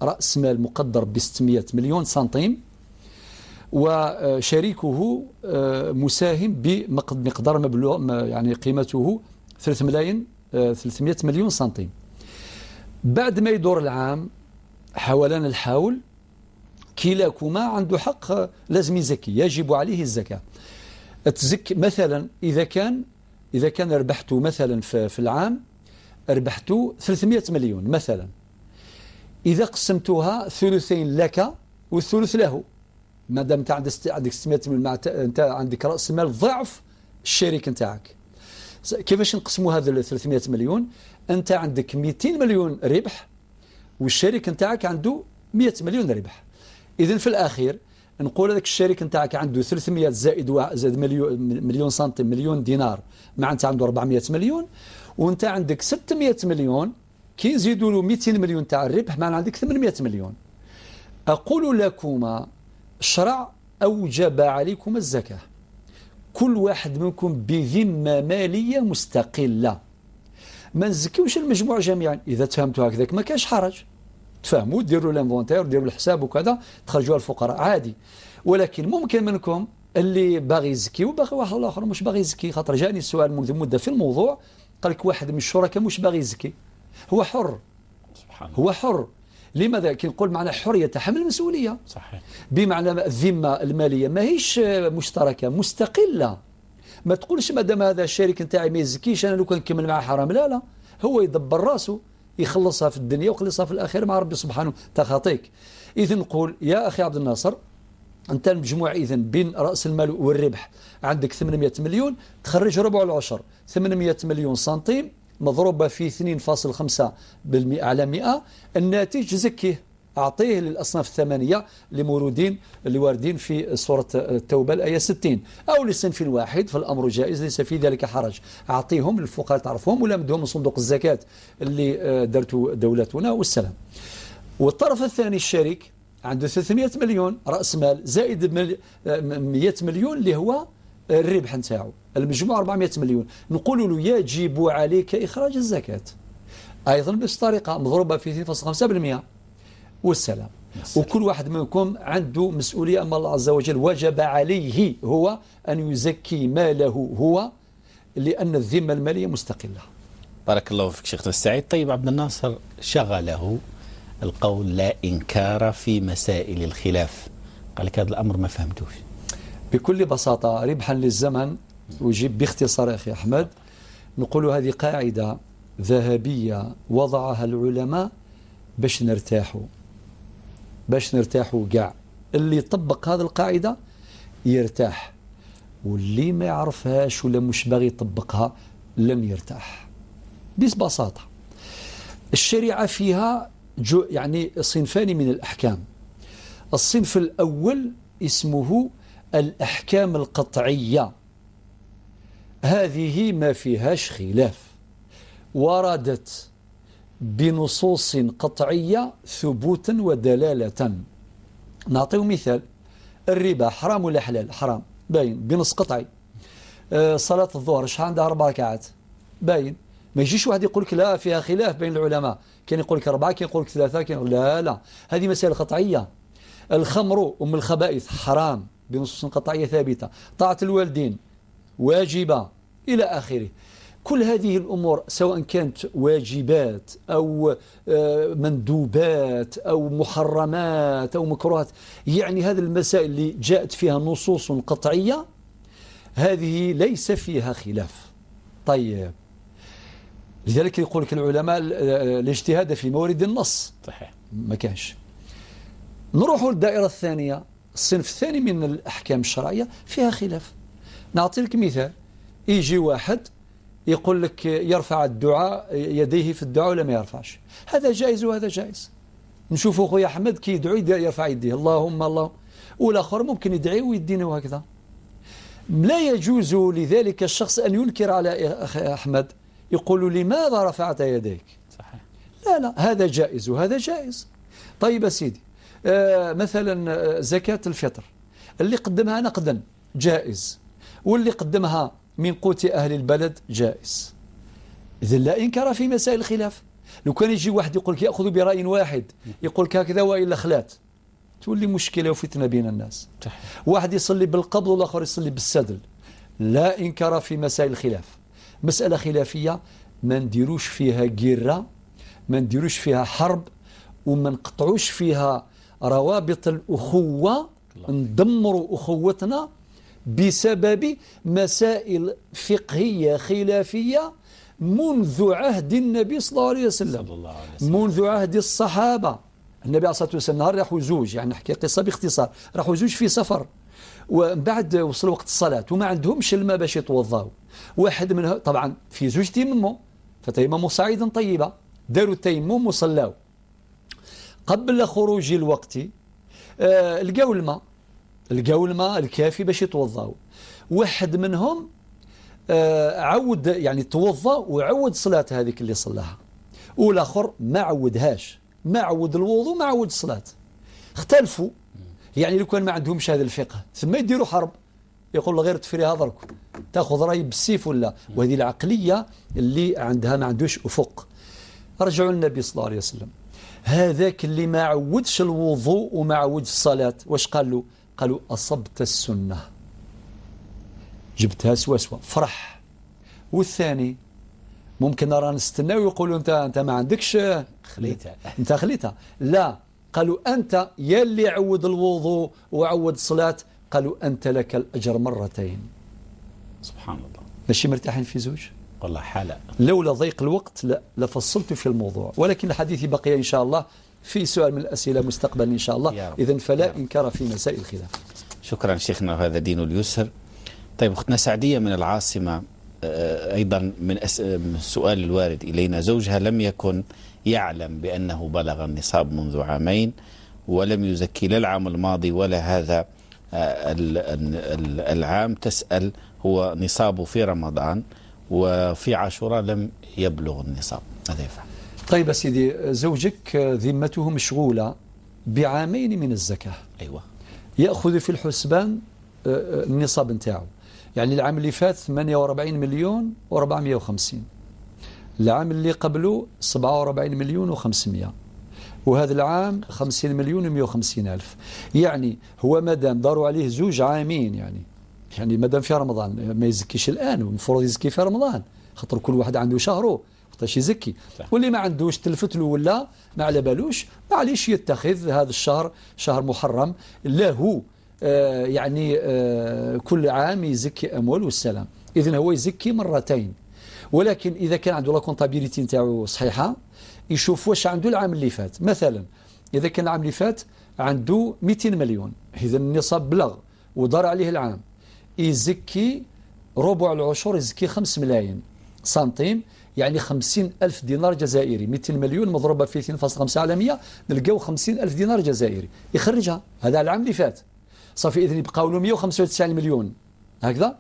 برأس مال مقدر ب 600 مليون سنتيم، وشريكه مساهم بمقدار مبلغ يعني قيمته 3 مليون سنتيم. بعد ما يدور العام حوالين الحول، كلاكما عنده حق لازم يزكي، يجب عليه الزكاة. تزكي مثلا إذا كان ربحته مثلا في العام ربحته 300 مليون مثلا، إذا قسمتها ثلثين لك والثلث له، ما دام انت عندك 600 مليون، انت عندك راس مال ضعف الشريك نتاعك. كيفاش نقسموا هذا 300 مليون؟ انت عندك 200 مليون ربح والشريك نتاعك عنده 100 مليون ربح. اذا في الاخير نقول هذاك الشريك نتاعك عنده 300 زائد مليون سنتيم، مليون دينار، مع انت عنده 400 مليون، وانت عندك 600 مليون، كي نزيدوا له 200 مليون تاع الربح مع عندك 800 مليون. اقول لكما الشرع أوجب عليكم الزكاة، كل واحد منكم بذمة مالية مستقلة، ما نزكيوش المجموع جميعا. إذا تفهمتوا هكذاك ما كاش حرج، تفهموا ديروا l'inventaire ديروا الحساب وكذا، تخرجوها الفقراء عادي. ولكن ممكن منكم اللي باغي يزكي وباغي واحد الآخر مش باغي يزكي، خاطر جاني السؤال منذ مدة في الموضوع، قال لك واحد من الشركاء مش باغي يزكي، هو حر. سبحان الله، هو حر. لماذا؟ كي نقول معنى حرية تحمل المسؤولية. صحيح. بمعنى الذمة المالية ماهيش مشتركة، مستقلة. ما تقولش ما دام هذا الشريك نتاعي ما يزكيش انا لو كان نكمل معاه حرام، لا لا، هو يدبر راسه، يخلصها في الدنيا ويخلصها في الأخيرة مع ربي سبحانه تخاطيك. إذا نقول يا أخي عبد الناصر، أنت المجموع إذا بين رأس المال والربح عندك 800 مليون، تخرج ربع العشر، 800 مليون سنتيم مضروبة في 2.5% على 100، الناتج زكية، أعطيه للأصناف الثمانية لمورودين اللي واردين في سورة التوبة الآية 60، أو لصنف واحد فالأمر جائز ليس في ذلك حرج. أعطيهم للفقراء تعرفهم ولا مدهم من صندوق الزكاة اللي درته دولتنا والسلام. والطرف الثاني الشريك عنده 300 مليون رأس مال زائد 100 مليون اللي هو الربح نتاعو، المجموع 400 مليون، نقول له يجب عليك إخراج الزكاة أيضا بنفس الطريقة مضروبة في 2.5% والسلام. وكل واحد منكم عنده مسؤولية أمام الله عز وجل، وجب عليه هو أن يزكي ماله هو، لأن الذمة المالية مستقلة. بارك الله فيك شيخنا السعيد. طيب عبد الناصر شغله القول لا إنكار في مسائل الخلاف، قال لك هذا الأمر ما فهمتوش. بكل بساطة ربحا للزمن أجيب باختصار أخي أحمد، نقول هذه قاعدة ذهبية وضعها العلماء باش نرتاحوا، باش نرتاحوا كاع. اللي يطبق هذه القاعدة يرتاح، واللي ما يعرفهاش ولا مش باغي يطبقها لن يرتاح. ببساطة الشريعة فيها يعني صنفان من الأحكام. الصنف الأول اسمه الأحكام القطعية، هذه ما فيهاش خلاف، وردت بنصوص قطعية ثبوتا ودلالة. نعطيه مثال، الربا حرام ولا حلال؟ حرام، باين بنص قطعي. صلاة الظهر شحال عندها؟ 4 ركعات، باين. ما يجيش واحد يقول لك لا فيها خلاف بين العلماء، كان يقول لك 4، كان يقول لك 3، كان لا لا، هذه مسائل قطعية. الخمر أم الخبائث حرام بنصوص قطعية ثابتة، طاعة الوالدين واجبة إلى آخره. كل هذه الأمور سواء كانت واجبات أو مندوبات أو محرمات أو مكروهات، يعني هذه المسائل اللي جاءت فيها نصوص قطعية هذه ليس فيها خلاف. طيب، لذلك يقول لك العلماء الاجتهاد في مورد النص. صحيح، ما كانش. نروح للدائرة الثانية، الصنف الثاني من الأحكام الشرعية فيها خلاف. نعطي لك مثال، يجي واحد يقول لك يرفع الدعاء يديه في الدعاء ولا ما يرفعش، هذا جائز وهذا جائز. نشوفوا خويا أحمد كي يدعو يرفع يديه اللهم الله، والآخر ممكن يدعي ويدينا وهكذا. لا يجوز لذلك الشخص أن ينكر على أحمد، يقول لماذا رفعت يديك؟ صحيح. لا لا، هذا جائز وهذا جائز. طيب سيدي، مثلا زكاة الفطر اللي قدمها نقدا جائز، واللي قدمها من قوت أهل البلد جائز. إذن لا إنكار في مسائل الخلاف. لو كان يجي واحد يقول لك يأخذ برأي واحد، يقول لك هكذا وإلا خلات، تولي مشكلة وفتنة بين الناس. واحد يصلي بالقبض والآخر يصلي بالسدل. لا إنكار في مسائل الخلاف. مسألة خلافية ما نديروش فيها جيرة، ما نديروش فيها حرب، وما نقطعوش فيها روابط الأخوة، ندمروا أخوتنا بسبب مسائل فقهية خلافية منذ عهد النبي صلى الله عليه وسلم، منذ عهد الصحابة. النبي عليه الصلاة والسلام نهار راحوا زوج، يعني نحكي قصة باختصار، راحوا زوج في سفر، ومن بعد وصل وقت الصلاة وما عندهمش الماء باش يتوضاو. واحد منهم طبعا في زوج تيمموا، فتيمموا صعيدا طيبة، داروا التيمم وصلاو. قبل خروج الوقت لقاو الماء، لقاو الماء الكافي باش يتوضاو. واحد منهم عود، يعني توضا وعود صلاة هذيك اللي صلاها، والاخر ما عودهاش، ما عود الوضوء، ما عود الصلاة. اختلفوا، يعني لو كان ما عندهمش هذا الفقه ثم يديروا حرب، يقول غير تفريها درك تاخذ راي بالسيف ولا. وهذه العقلية اللي عندها ما عندوش افق. رجعوا للنبي صلى الله عليه وسلم، هذاك اللي ما عودش الوضوء وما عودش الصلاة واش قال له؟ قالوا أصبت السنة، جبتها سوا سوا، فرح. والثاني ممكن راه نستناو يقولوا انت ما عندكش خليتها، انت خليتها. لا، قالوا انت يا اللي عود الوضوء وعود الصلاة، قالوا انت لك الاجر مرتين. سبحان الله. ماشي مرتاحين في زوج؟ والله حالة. لولا ضيق الوقت لفصلت في الموضوع، ولكن الحديث بقي إن شاء الله في سؤال من الأسئلة مستقبلا إن شاء الله. إذن فلا إنكار في مسائل الخلاف. شكرا شيخنا، هذا دين اليسر. طيب أختنا سعدية من العاصمة أيضا من السؤال الوارد إلينا، زوجها لم يكن يعلم بأنه بلغ النصاب منذ عامين، ولم يزكي لا العام الماضي ولا هذا العام. تسأل هو نصابه في رمضان وفي عاشوراء لم يبلغ النصاب، ماذا يفعل؟ طيب سيدي، زوجك ذمته مشغولة بعامين من الزكاة. أيوة. يأخذ في الحسبان النصاب نتاعو، يعني العام اللي فات 48 مليون و450، العام اللي قبله 47 مليون و500، وهذا العام 50 مليون و150 ألف. يعني هو مادام داروا عليه زوج عامين، يعني مادام في رمضان ما يزكيش الآن، المفروض يزكي في رمضان، خاطر كل واحد عنده شهره وقتاش يزكي. واللي ما عندوش تلفت له ولا ما على بالوش، معليش يتخذ هذا الشهر شهر محرم له، يعني كل عام يزكي أموال والسلام. إذن هو يزكي مرتين، ولكن إذا كان عنده la comptabilité نتاعو صحيحة يشوف واش عنده العام اللي فات. مثلا إذا كان العام اللي فات عنده 200 مليون، إذا النصاب بلغ ودار عليه العام، يزكي ربع العشر، يزكي 5 ملايين سنتيم، يعني 50 ألف دينار جزائري. 200 مليون مضروبة في 2.5 على 100 نلقاو 50 ألف دينار جزائري يخرجها. هذا العام اللي فات صافي، إذن يبقاو له 195 مليون هكذا.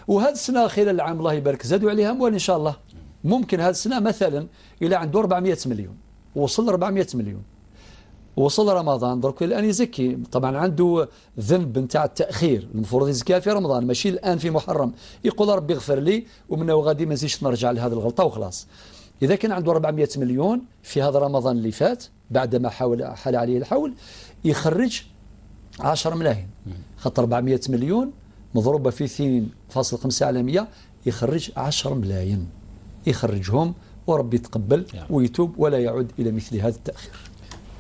وهذا السنة خلال العام الله يبارك زادوا عليها أموال إن شاء الله. ممكن هذا السنة مثلا إلى عنده 400 مليون، وصل 400 مليون، وصل رمضان درك الآن يزكي. طبعا عنده ذنب نتاع التأخير، المفروض يزكيها في رمضان ماشي الآن في محرم. يقول ربي اغفر لي ومن غادي ما نزيدش نرجع لهذه الغلطة وخلاص. إذا كان عنده 400 مليون في هذا رمضان اللي فات بعدما حال عليه الحول، يخرج 10 ملايين، خاطر 400 مليون مضروبة في 2.5 على 100 يخرج 10 ملايين. يخرجهم وربي يتقبل ويتوب ولا يعود إلى مثل هذا التأخير.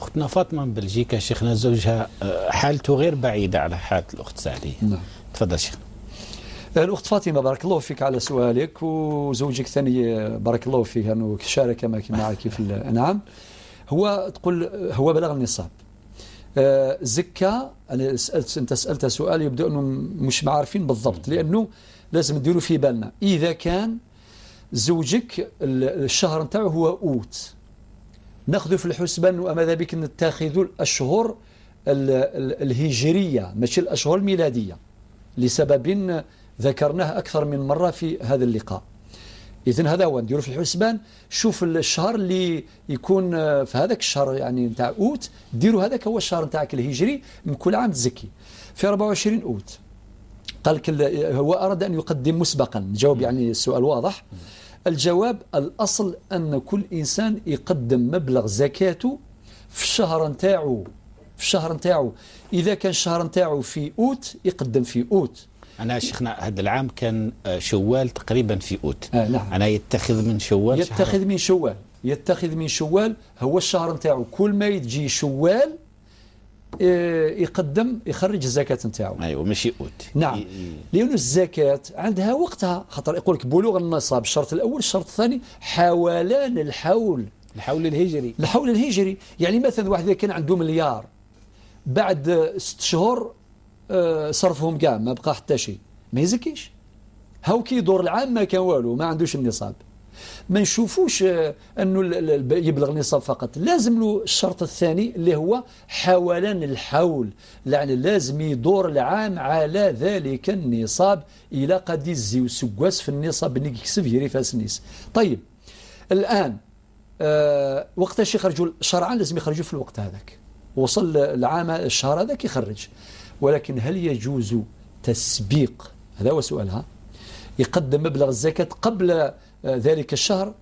أختنا فاطمة من بلجيكا شيخنا زوجها حالته غير بعيدة على حالة الأخت سعدية. نعم. تفضل شيخنا. الأخت فاطمة بارك الله فيك على سؤالك، وزوجك ثاني بارك الله فيه أنه شارك معك في الأنعام. هو تقول هو بلغ النصاب. زكاة، أنا سألت، أنت سألت سؤال يبدو أنه مش عارفين بالضبط، لأنه لازم نديروا في بالنا إذا كان زوجك الشهر نتاعو هو أوت، ناخذ في الحسبان وماذا بك نتخذ الأشهر الهجرية ماشي الأشهر الميلادية، لسبب ذكرناه أكثر من مرة في هذا اللقاء. إذن هذا هو نديرو في الحسبان، شوف الشهر اللي يكون في هذاك الشهر يعني نتاع أوت، ديروا هذاك هو الشهر نتاعك الهجري من كل عام تزكي. في 24 أوت قال لك هو أراد أن يقدم مسبقا، جاوب يعني السؤال واضح. الجواب الأصل أن كل إنسان يقدم مبلغ زكاته في الشهر نتاعو، في الشهر نتاعو. إذا كان الشهر نتاعو في أوت يقدم في أوت. أنا شيخنا هذا العام كان شوال تقريبا في أوت. نعم. أنا يتخذ من شوال، يتخذ من شوال، يتخذ من شوال هو الشهر نتاعو. كل ما يجي شوال يقدم يخرج الزكاة نتاعو. ايوه ماشي اوت. نعم، لأن الزكاة عندها وقتها، خاطر يقول لك بلوغ النصاب الشرط الأول، الشرط الثاني حولان الحول، الحول الهجري، الحول الهجري. يعني مثلا واحد كان عنده مليار بعد 6 شهور صرفهم كاع ما بقى حتى شيء، ما يزكيش. هاو كي يدور العام ما كان والو، ما عندوش النصاب. ما نشوفوش انه يبلغ النصاب فقط، لازم له الشرط الثاني اللي هو حولان الحول، يعني لازم يدور العام على ذلك النصاب الى قد يزي وسكواس في النصاب اللي يكسب يري فاسنيس. طيب الان وقتاش يخرجوا شرعا؟ لازم يخرجوا في الوقت هذاك، وصل العام الشهر هذاك يخرج. ولكن هل يجوز تسبيق؟ هذا هو سؤالها. يقدم مبلغ الزكاة قبل ذلك الشهر؟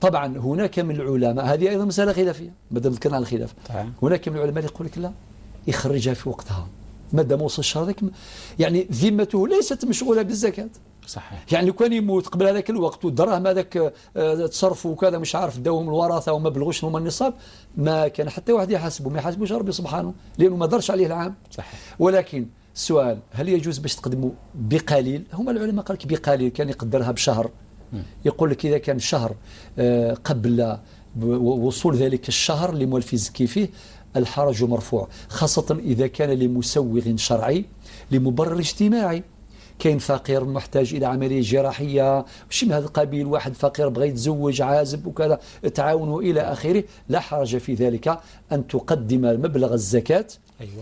طبعا هناك من العلماء، هذه أيضا مسألة خلافية ما دام ذكرنا عن الخلاف، هناك من العلماء يقول لك لا، يخرجها في وقتها ما دام وصل الشهر ذاك، يعني ذمته ليست مشغولة بالزكاة. صحيح. يعني لو كان يموت قبل هذاك الوقت والدراهم هذاك تصرفوا وكذا مش عارف داوهم الورثة وما بلغوش هما النصاب، ما كان حتى واحد يحاسبه، ما يحاسبوش ربي سبحانه لانه ما درش عليه العام. صحيح. ولكن السؤال هل يجوز باش تقدموا بقليل؟ هما العلماء قال لك بقليل، كان يقدرها بشهر. يقول لك إذا كان شهر قبل وصول ذلك الشهر اللي مولف يزكي فيه الحرج مرفوع، خاصة إذا كان لمسوغ شرعي لمبرر اجتماعي. كاين فقير محتاج إلى عملية جراحية شي من هذا القبيل، واحد فقير بغى يتزوج عازب وكذا، تعاونوا إلى آخره، لا حرج في ذلك أن تقدم مبلغ الزكاة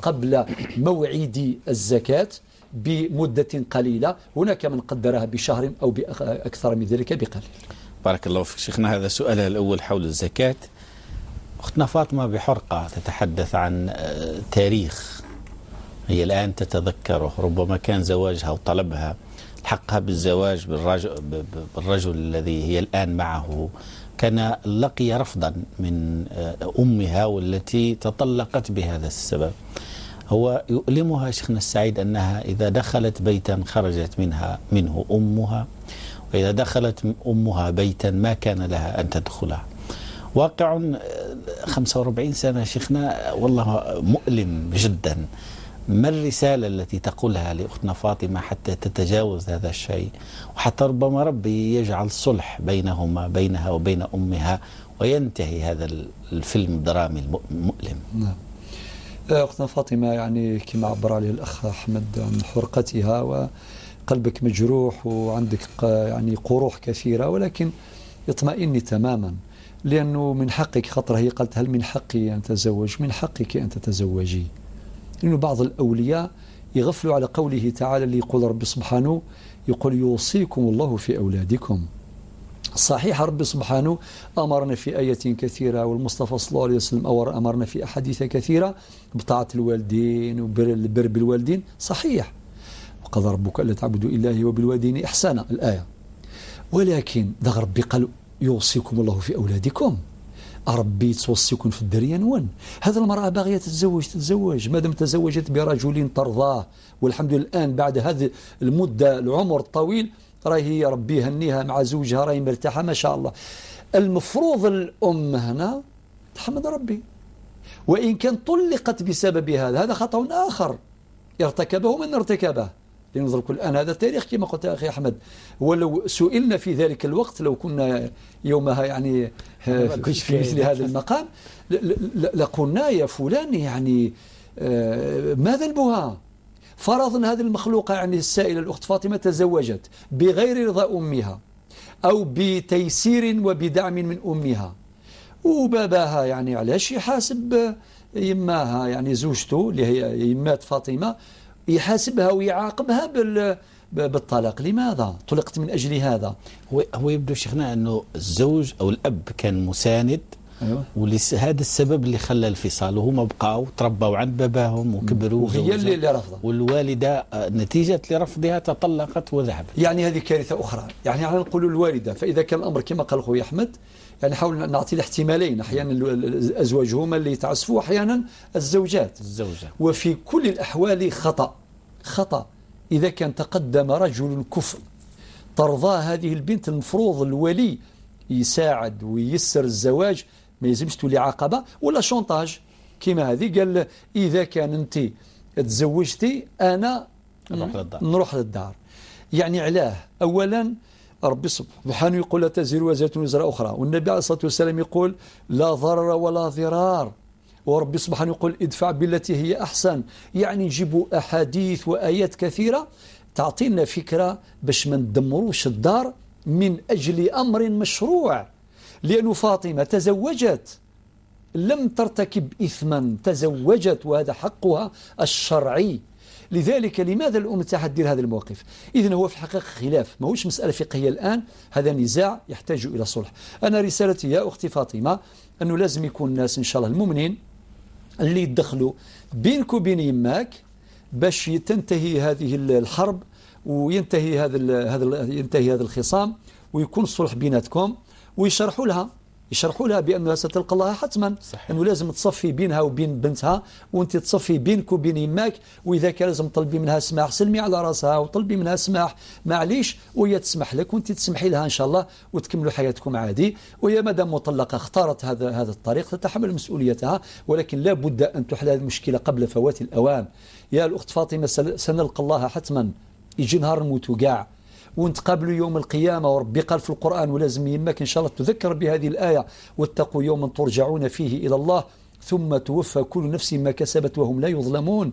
قبل موعد الزكاة بمدة قليلة. هناك من قدرها بشهر أو بأكثر من ذلك بقليل. بارك الله فيك شيخنا. هذا سؤالها الأول حول الزكاة. أختنا فاطمة بحرقة تتحدث عن تاريخ هي الآن تتذكره، ربما كان زواجها وطلبها حقها بالزواج بالرجل الذي هي الآن معه، كان لقي رفضا من أمها والتي تطلقت بهذا السبب. هو يؤلمها شيخنا السعيد أنها إذا دخلت بيتا خرجت منه أمها، وإذا دخلت أمها بيتا ما كان لها أن تدخله. واقع 45 سنة شيخنا والله مؤلم جدا. ما الرسالة التي تقولها لأختنا فاطمة حتى تتجاوز هذا الشيء، وحتى ربما ربي يجعل صلح بينهما، بينها وبين أمها، وينتهي هذا الفيلم الدرامي المؤلم؟ نعم. أختنا فاطمة يعني كما عبر عليه الأخ أحمد عن حرقتها، وقلبك مجروح وعندك يعني قروح كثيرة، ولكن اطمئني تماما لأنه من حقك. خاطر هي قالت هل من حقي أن أتزوج؟ من حقك أن تتزوجي. لأنه بعض الأولياء يغفلوا على قوله تعالى اللي يقول ربي سبحانه، يقول يوصيكم الله في أولادكم. صحيح ربي سبحانه أمرنا في آية كثيرة، والمصطفى صلى الله عليه وسلم أمرنا في أحاديث كثيرة بطاعة الوالدين وبر بالوالدين. صحيح، وقضى ربك ألا تعبدوا إلا وبالوالدين إحسانا الآية. ولكن ده ربي قال يوصيكم الله في أولادكم، ربي توصيكم في الدريان ون. هذا المرأة باغية تتزوج تتزوج، ما دام تزوجت برجل ترضاه، والحمد لله الآن بعد هذه المدة العمر الطويل راهي ربي يهنيها مع زوجها، راهي مرتاحة ما شاء الله. المفروض الأم هنا تحمد ربي، وإن كان طلقت بسبب هذا، هذا خطأ آخر ارتكبه من ارتكبه. لنظر الآن هذا التاريخ كما قلت أخي أحمد، ولو سئلنا في ذلك الوقت، لو كنا يومها يعني في مثل هذا المقام، لقلنا يا فلان يعني ما ذنبها؟ فرضا هذه المخلوقة يعني السائلة الأخت فاطمة تزوجت بغير رضا أمها أو بتيسير وبدعم من أمها، وباباها يعني علاش يحاسب يماها، يعني زوجته اللي هي يمات فاطمة، يحاسبها ويعاقبها بالطلاق. لماذا طلقت من أجل هذا؟ هو يبدو شيخنا أنه الزوج أو الأب كان مساند، أيوة. ولهذا السبب اللي خلى الانفصال، وهما بقاو تربوا عند باباهم وكبروا، وهي اللي رفضت، والوالدة نتيجة لرفضها تطلقت وذهبت. يعني هذه كارثة أخرى. يعني احنا نقولوا الوالدة، فإذا كان الأمر كما قال خويا أحمد، يعني حاول نعطي الاحتمالين، أحيانا الأزواج هما اللي يتعسفوا، أحيانا الزوجات. الزوجة. وفي كل الأحوال خطأ، خطأ. إذا كان تقدم رجل كفء ترضى هذه البنت، المفروض الولي يساعد وييسر الزواج، ما يلزمش تولي عقبة ولا chantage كيما هذه. قال إذا كان أنت تزوجتي أنا نروح للدار. يعني علاه؟ أولا ربي سبحانه يقول لا تزر وازرة وزر أخرى، والنبي عليه الصلاة والسلام يقول لا ضرر ولا ضرار، وربي سبحانه يقول ادفع بالتي هي أحسن. يعني نجيبوا أحاديث وآيات كثيرة تعطينا فكرة باش ما ندمروش الدار من أجل أمر مشروع. لأن فاطمة تزوجت، لم ترتكب إثما، تزوجت وهذا حقها الشرعي. لذلك لماذا الأم تحدير هذا الموقف؟ إذن هو في الحقيقة خلاف، ما هوش مسألة فقهية الآن، هذا نزاع يحتاج إلى صلح. أنا رسالتي يا أختي فاطمة أنه لازم يكون الناس إن شاء الله المؤمنين اللي يدخلوا بينك وبين يماك باش تنتهي هذه الحرب وينتهي هذا الخصام، ويكون الصلح بيناتكم، ويشرحوا لها، يشرحوا لها بأنها ستلقى الله حتما. صحيح. أنه لازم تصفي بينها وبين بنتها، وأنت تصفي بينك وبين يماك، وإذا كان لازم طلبي منها سماح سلمي على راسها وطلبي منها سماح معليش، وهي تسمح لك وأنت تسمحي لها إن شاء الله، وتكملوا حياتكم عادي. وهي مادام مطلقة اختارت هذا الطريق تتحمل مسؤوليتها، ولكن لا بد أن تحل هذه المشكلة قبل فوات الأوان. يا الأخت فاطمة سنلقى الله حتما، يجي نهار نموتوا كاع ونتقابلوا يوم القيامة، وربي قال في القرآن ولازم يماك إن شاء الله تذكر بهذه الآية: واتقوا يوما ترجعون فيه إلى الله ثم توفى كل نفس ما كسبت وهم لا يظلمون.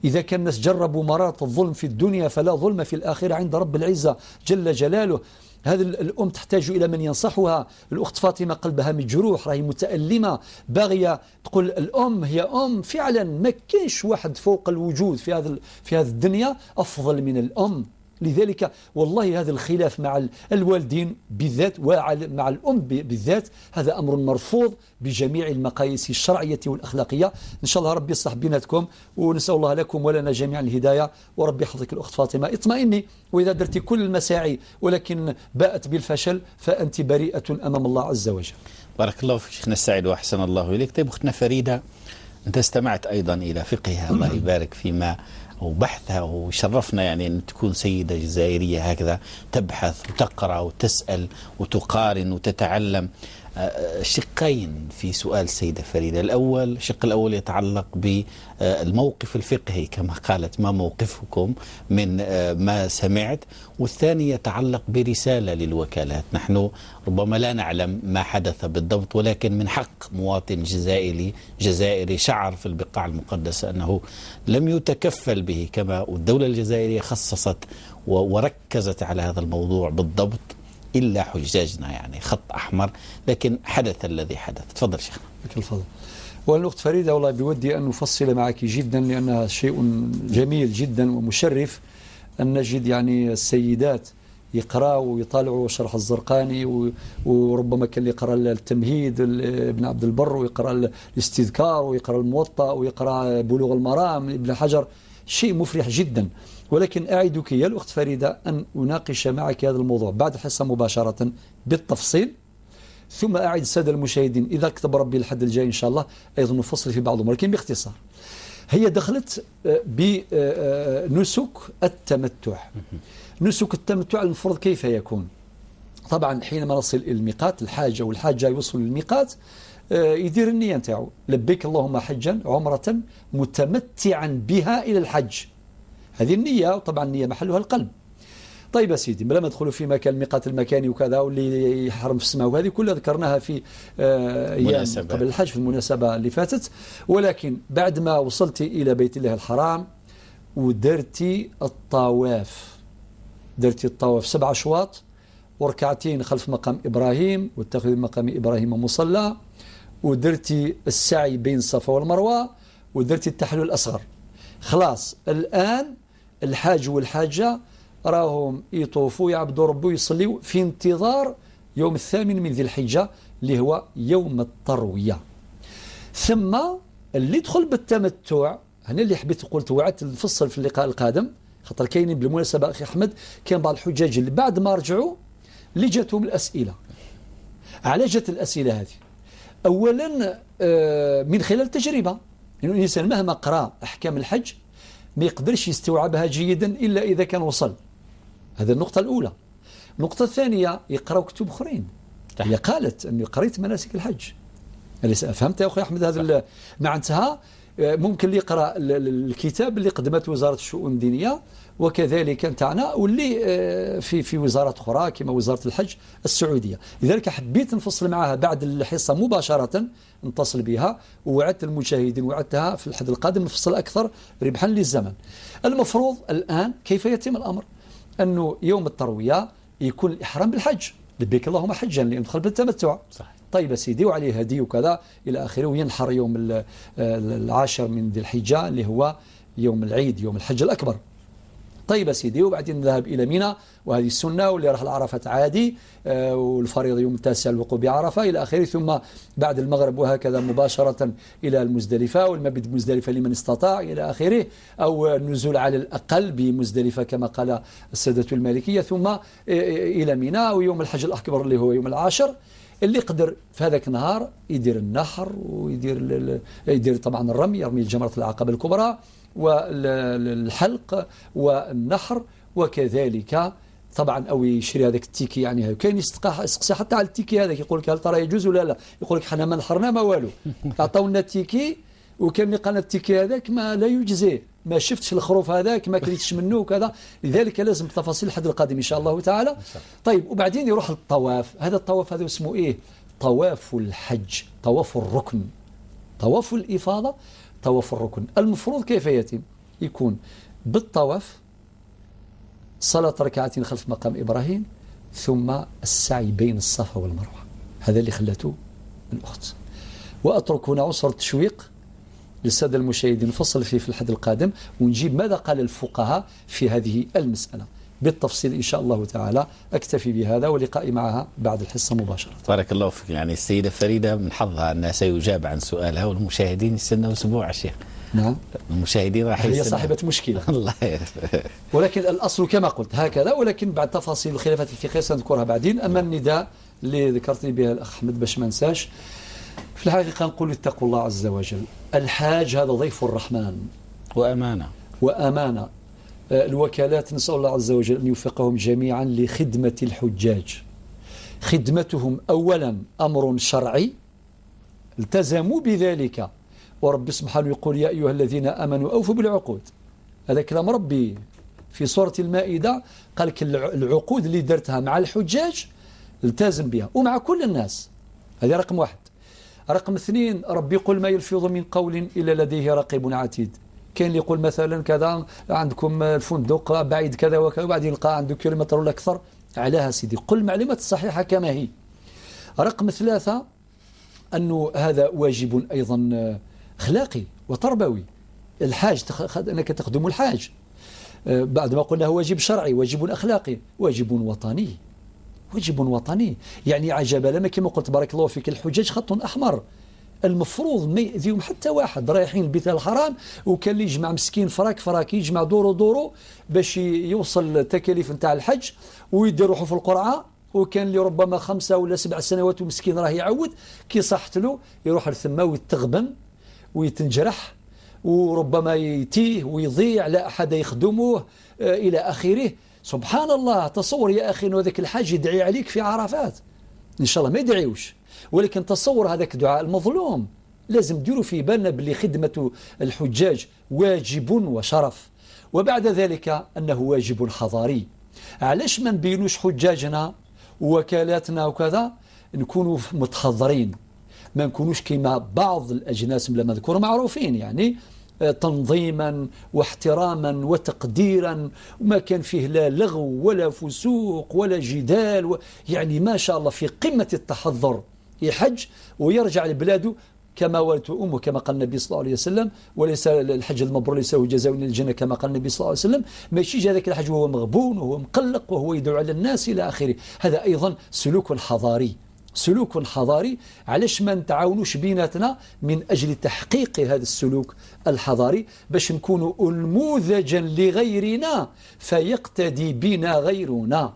إذا كان الناس جربوا مرارة الظلم في الدنيا فلا ظلم في الآخرة عند رب العزة جل جلاله. هذه الأم تحتاج إلى من ينصحها. الأخت فاطمة قلبها مجروح، راهي متألمة، باغية تقول الأم هي أم فعلا، ما كاينش واحد فوق الوجود في هذه الدنيا أفضل من الأم. لذلك والله هذا الخلاف مع الوالدين بالذات ومع الأم بالذات هذا أمر مرفوض بجميع المقاييس الشرعية والأخلاقية. إن شاء الله ربي يصلح بيناتكم، ونسأل الله لكم ولنا جميعا الهداية، وربي يحفظك الأخت فاطمة. اطمئني، وإذا درتي كل المساعي ولكن باءت بالفشل فأنت بريئة أمام الله عز وجل. بارك الله فيك شيخنا السعيد وأحسن الله إليك. طيب أختنا فريدة، أنت استمعت أيضا إلى فقهها الله يبارك فيما وبحثها، وشرفنا يعني أن تكون سيدة جزائرية هكذا تبحث وتقرأ وتسأل وتقارن وتتعلم. شقين في سؤال السيدة فريدة. الأول، الشق الأول يتعلق بالموقف الفقهي كما قالت، ما موقفكم من ما سمعت؟ والثاني يتعلق برسالة للوكالات. نحن ربما لا نعلم ما حدث بالضبط، ولكن من حق مواطن جزائري شعر في البقاع المقدسة أنه لم يتكفل به كما الدولة الجزائرية خصصت وركزت على هذا الموضوع بالضبط، إلا حجاجنا يعني خط أحمر، لكن حدث الذي حدث. تفضل شيخنا. لك الفضل. والأخت فريدة والله بودي أن نفصل معك جدا، لأنها شيء جميل جدا ومشرف أن نجد يعني السيدات يقرأوا ويطالعوا شرح الزرقاني، وربما كان يقرأ التمهيد ابن عبد البر، ويقرأ الاستذكار، ويقرأ الموطأ، ويقرأ بلوغ المرام ابن حجر. شيء مفرح جدا. ولكن أعدك يا الأخت فريدة أن أناقش معك هذا الموضوع بعد الحصة مباشرة بالتفصيل، ثم أعد السادة المشاهدين إذا كتب ربي الحد الجاي إن شاء الله أيضا نفصل في بعض الأمور، لكن باختصار. هي دخلت بنسك التمتع. نسك التمتع المفروض كيف يكون؟ طبعا حينما نصل إلى الميقات، الحاجة والحاجة يوصل للميقات يدير النية نتاعو، لبيك اللهم حجا عمرة متمتعا بها إلى الحج. هذه النية، وطبعا النية محلها القلب. طيب يا سيدي، بلا ما ندخلوا في مكان الميقات المكاني وكذا واللي يحرم في السماء، وهذه كلها ذكرناها في ايام قبل الحج في المناسبة اللي فاتت. ولكن بعد ما وصلتي إلى بيت الله الحرام ودرتي الطواف، درتي الطواف 7 أشواط وركعتين خلف مقام إبراهيم، واتخذوا مقام إبراهيم مصلى، ودرتي السعي بين الصفا والمروة، ودرتي التحلل الأصغر. خلاص الآن الحاج والحاجة راهم يطوفوا يعبدوا ربي ويصليوا في انتظار يوم الثامن من ذي الحجة اللي هو يوم التروية. ثم اللي يدخل بالتمتع، هنا اللي حبيت قلت وعدت نفصل في اللقاء القادم، خاطر كاينين بالمناسبة أخي أحمد كاين بعض الحجاج اللي بعد ما رجعوا اللي جاتهم الأسئلة. على جات الأسئلة هذه؟ أولا من خلال التجربة، لأن الإنسان مهما قرأ أحكام الحج ما يقدرش يستوعبها جيدا إلا إذا كان وصل. هذا النقطة الأولى. النقطة الثانية يقرأ كتب أخرين. هي قالت أني قريت مناسك الحج. فهمت يا أخي أحمد هذا معناتها ممكن اللي يقرأ الكتاب اللي قدمته وزارة الشؤون الدينية وكذلك نتاعنا واللي في وزارات أخرى كما وزارة الحج السعودية. لذلك حبيت نفصل معها بعد الحصة مباشرة، نتصل بها ووعدت المشاهدين وعدتها في الحد القادم نفصل أكثر ربحا للزمن. المفروض الآن كيف يتم الأمر؟ أنه يوم التروية يكون الإحرام بالحج، لبيك اللهم حجا، لأن دخل بالتمتع. صح. طيب سيدي، وعليه هدي وكذا إلى آخره، وينحر يوم العاشر من ذي الحجة اللي هو يوم العيد، يوم الحج الأكبر. طيب سيدي، وبعدين نذهب إلى منى، وهذه السنة، واللي راح لعرفة عادي، والفريضة يوم التاسع الوقوف بعرفة إلى آخره، ثم بعد المغرب وهكذا مباشرة إلى المزدلفة، والمبيت بمزدلفة لمن استطاع إلى آخره، أو النزول على الأقل بمزدلفة كما قال السادة المالكية، ثم إلى منى، ويوم الحج الأكبر اللي هو يوم العاشر. اللي قدر في هذاك النهار يدير النحر ويدير يدير طبعا الرمي، يرمي جمرة العقبة الكبرى والحلق والنحر، وكذلك طبعا او يشري هذاك ال ticket. يعني كاين يسقسي حتى على ال ticket هذاك، يقول لك هل ترى يجوز ولا لا؟ يقول لك حنا ما نحرنا ما والو، عطاونا ال ticket، وكان اللي قالنا ال ticket هذاك ما لا يجزي، ما شفتش الخروف هذاك، ما كليتش منه وكذا. لذلك لازم تفاصيل الحد القادم ان شاء الله تعالى. طيب، وبعدين يروح للطواف. هذا الطواف هذا اسمه ايه؟ طواف الحج، طواف الركن، طواف الافاضه، طواف الركن. المفروض كيف يتم؟ يكون بالطواف، صلاة ركعتين خلف مقام إبراهيم، ثم السعي بين الصفا والمروة. هذا اللي خلته الأخت. وأترك هنا عنصر التشويق للسادة المشاهدين، نفصل فيه في الحد القادم ونجيب ماذا قال الفقهاء في هذه المسألة بالتفصيل إن شاء الله تعالى. أكتفي بهذا، ولقائي معها بعد الحصة مباشرة. بارك الله فيك. يعني السيدة فريدة من حظها أنها سيجاب عن سؤالها، والمشاهدين يستنوا أسبوع الشيخ. نعم، المشاهدين راح هي صاحبة مشكلة. الله. ولكن الأصل كما قلت هكذا، ولكن بعد تفاصيل الخلافات الفقهية سنذكرها بعدين. أما النداء اللي ذكرتني به الأخ أحمد باش ما ننساش، في الحقيقة نقول اتقوا الله عز وجل. الحاج هذا ضيف الرحمن وأمانة، وأمانة. الوكالات نسأل الله عز وجل أن يوفقهم جميعا لخدمة الحجاج. خدمتهم أولا أمر شرعي التزموا بذلك، ورب سبحانه يقول يا أيها الذين آمنوا أوفوا بالعقود. هذا كلام ربي في سورة المائدة، قال لك العقود اللي درتها مع الحجاج التزم بها ومع كل الناس. هذه رقم واحد. رقم اثنين، ربي يقول ما يلفظ من قول إلا لديه رقيب عتيد. كاين اللي يقول مثلا كذا عندكم الفندق بعيد كذا وكذا، وبعدين يلقى عنده كيلومتر ولا أكثر. عليها سيدي قل المعلومات الصحيحة كما هي. رقم ثلاثة، أنه هذا واجب أيضا أخلاقي وتربوي. الحاج أنك تخدم الحاج، بعد ما قلنا هو واجب شرعي، واجب أخلاقي، واجب وطني. واجب وطني يعني عجب لما كما قلت بارك الله فيك، الحجاج خط أحمر، المفروض ما يأذيهم حتى واحد. رايحين البيت الحرام، وكان اللي يجمع مسكين فراك فراك، يجمع دورو دورو باش يوصل التكاليف نتاع الحج ويدير روحه في القرعة، وكان اللي ربما 5 ولا 7 سنوات ومسكين راه يعود، كي صحت له يروح لثما ويتغبن ويتنجرح وربما يتيه ويضيع، لا أحد يخدمه إلى آخره. سبحان الله، تصور يا أخي أنه هذاك الحاج يدعي عليك في عرفات، إن شاء الله ما يدعيوش، ولكن تصور هذاك دعاء المظلوم. لازم ديروا في بالنا باللي خدمة الحجاج واجب وشرف، وبعد ذلك أنه واجب حضاري. علاش ما نبينوش حجاجنا ووكالاتنا وكذا نكونوا متحضرين، ما نكونوش كما بعض الأجناس بلا مذكور معروفين، يعني تنظيما واحتراما وتقديرا، وما كان فيه لا لغو ولا فسوق ولا جدال يعني ما شاء الله في قمة التحضر. يحج ويرجع لبلاده كما ولدته أمه، كما قال النبي صلى الله عليه وسلم، وليس الحج المبرور ليس هو جزاء الجنة كما قال النبي صلى الله عليه وسلم. ماشي جا ذاك الحج وهو مغبون وهو مقلق وهو يدعو على الناس إلى آخره. هذا أيضا سلوك حضاري، سلوك حضاري. علاش ما نتعاونوش بيناتنا من أجل تحقيق هذا السلوك الحضاري باش نكونوا نموذجا لغيرنا فيقتدي بنا غيرنا.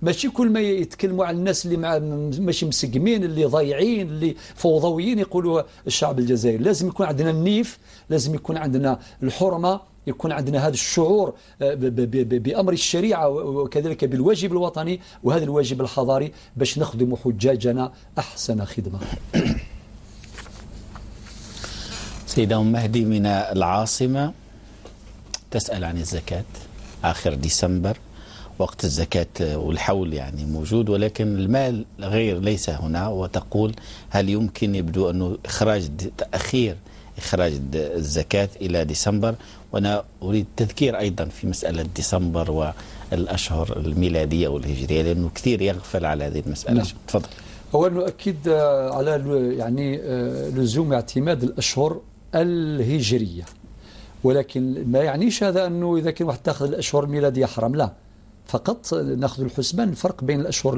ماشي كل ما يتكلموا على الناس اللي ماشي مسقمين، اللي ضايعين، اللي فوضويين، يقولوا الشعب الجزائري. لازم يكون عندنا النيف، لازم يكون عندنا الحرمة، يكون عندنا هذا الشعور بأمر الشريعة وكذلك بالواجب الوطني وهذا الواجب الحضاري باش نخدم حجاجنا أحسن خدمة. سيدة أم مهدي من العاصمة تسأل عن الزكاة. آخر ديسمبر وقت الزكاة والحول يعني موجود، ولكن المال غير ليس هنا، وتقول هل يمكن، يبدو أنه إخراج تأخير إخراج الزكاة إلى ديسمبر، وأنا أريد تذكير أيضا في مسألة ديسمبر والأشهر الميلادية والهجرية، لأنه كثير يغفل على هذه المسألة. نعم. تفضل. أولا نؤكد على يعني لزوم اعتماد الأشهر الهجرية، ولكن ما يعنيش هذا أنه إذا كان واحد تأخذ الأشهر الميلادية حرام، لا، فقط نأخذ الحسبان الفرق بين الأشهر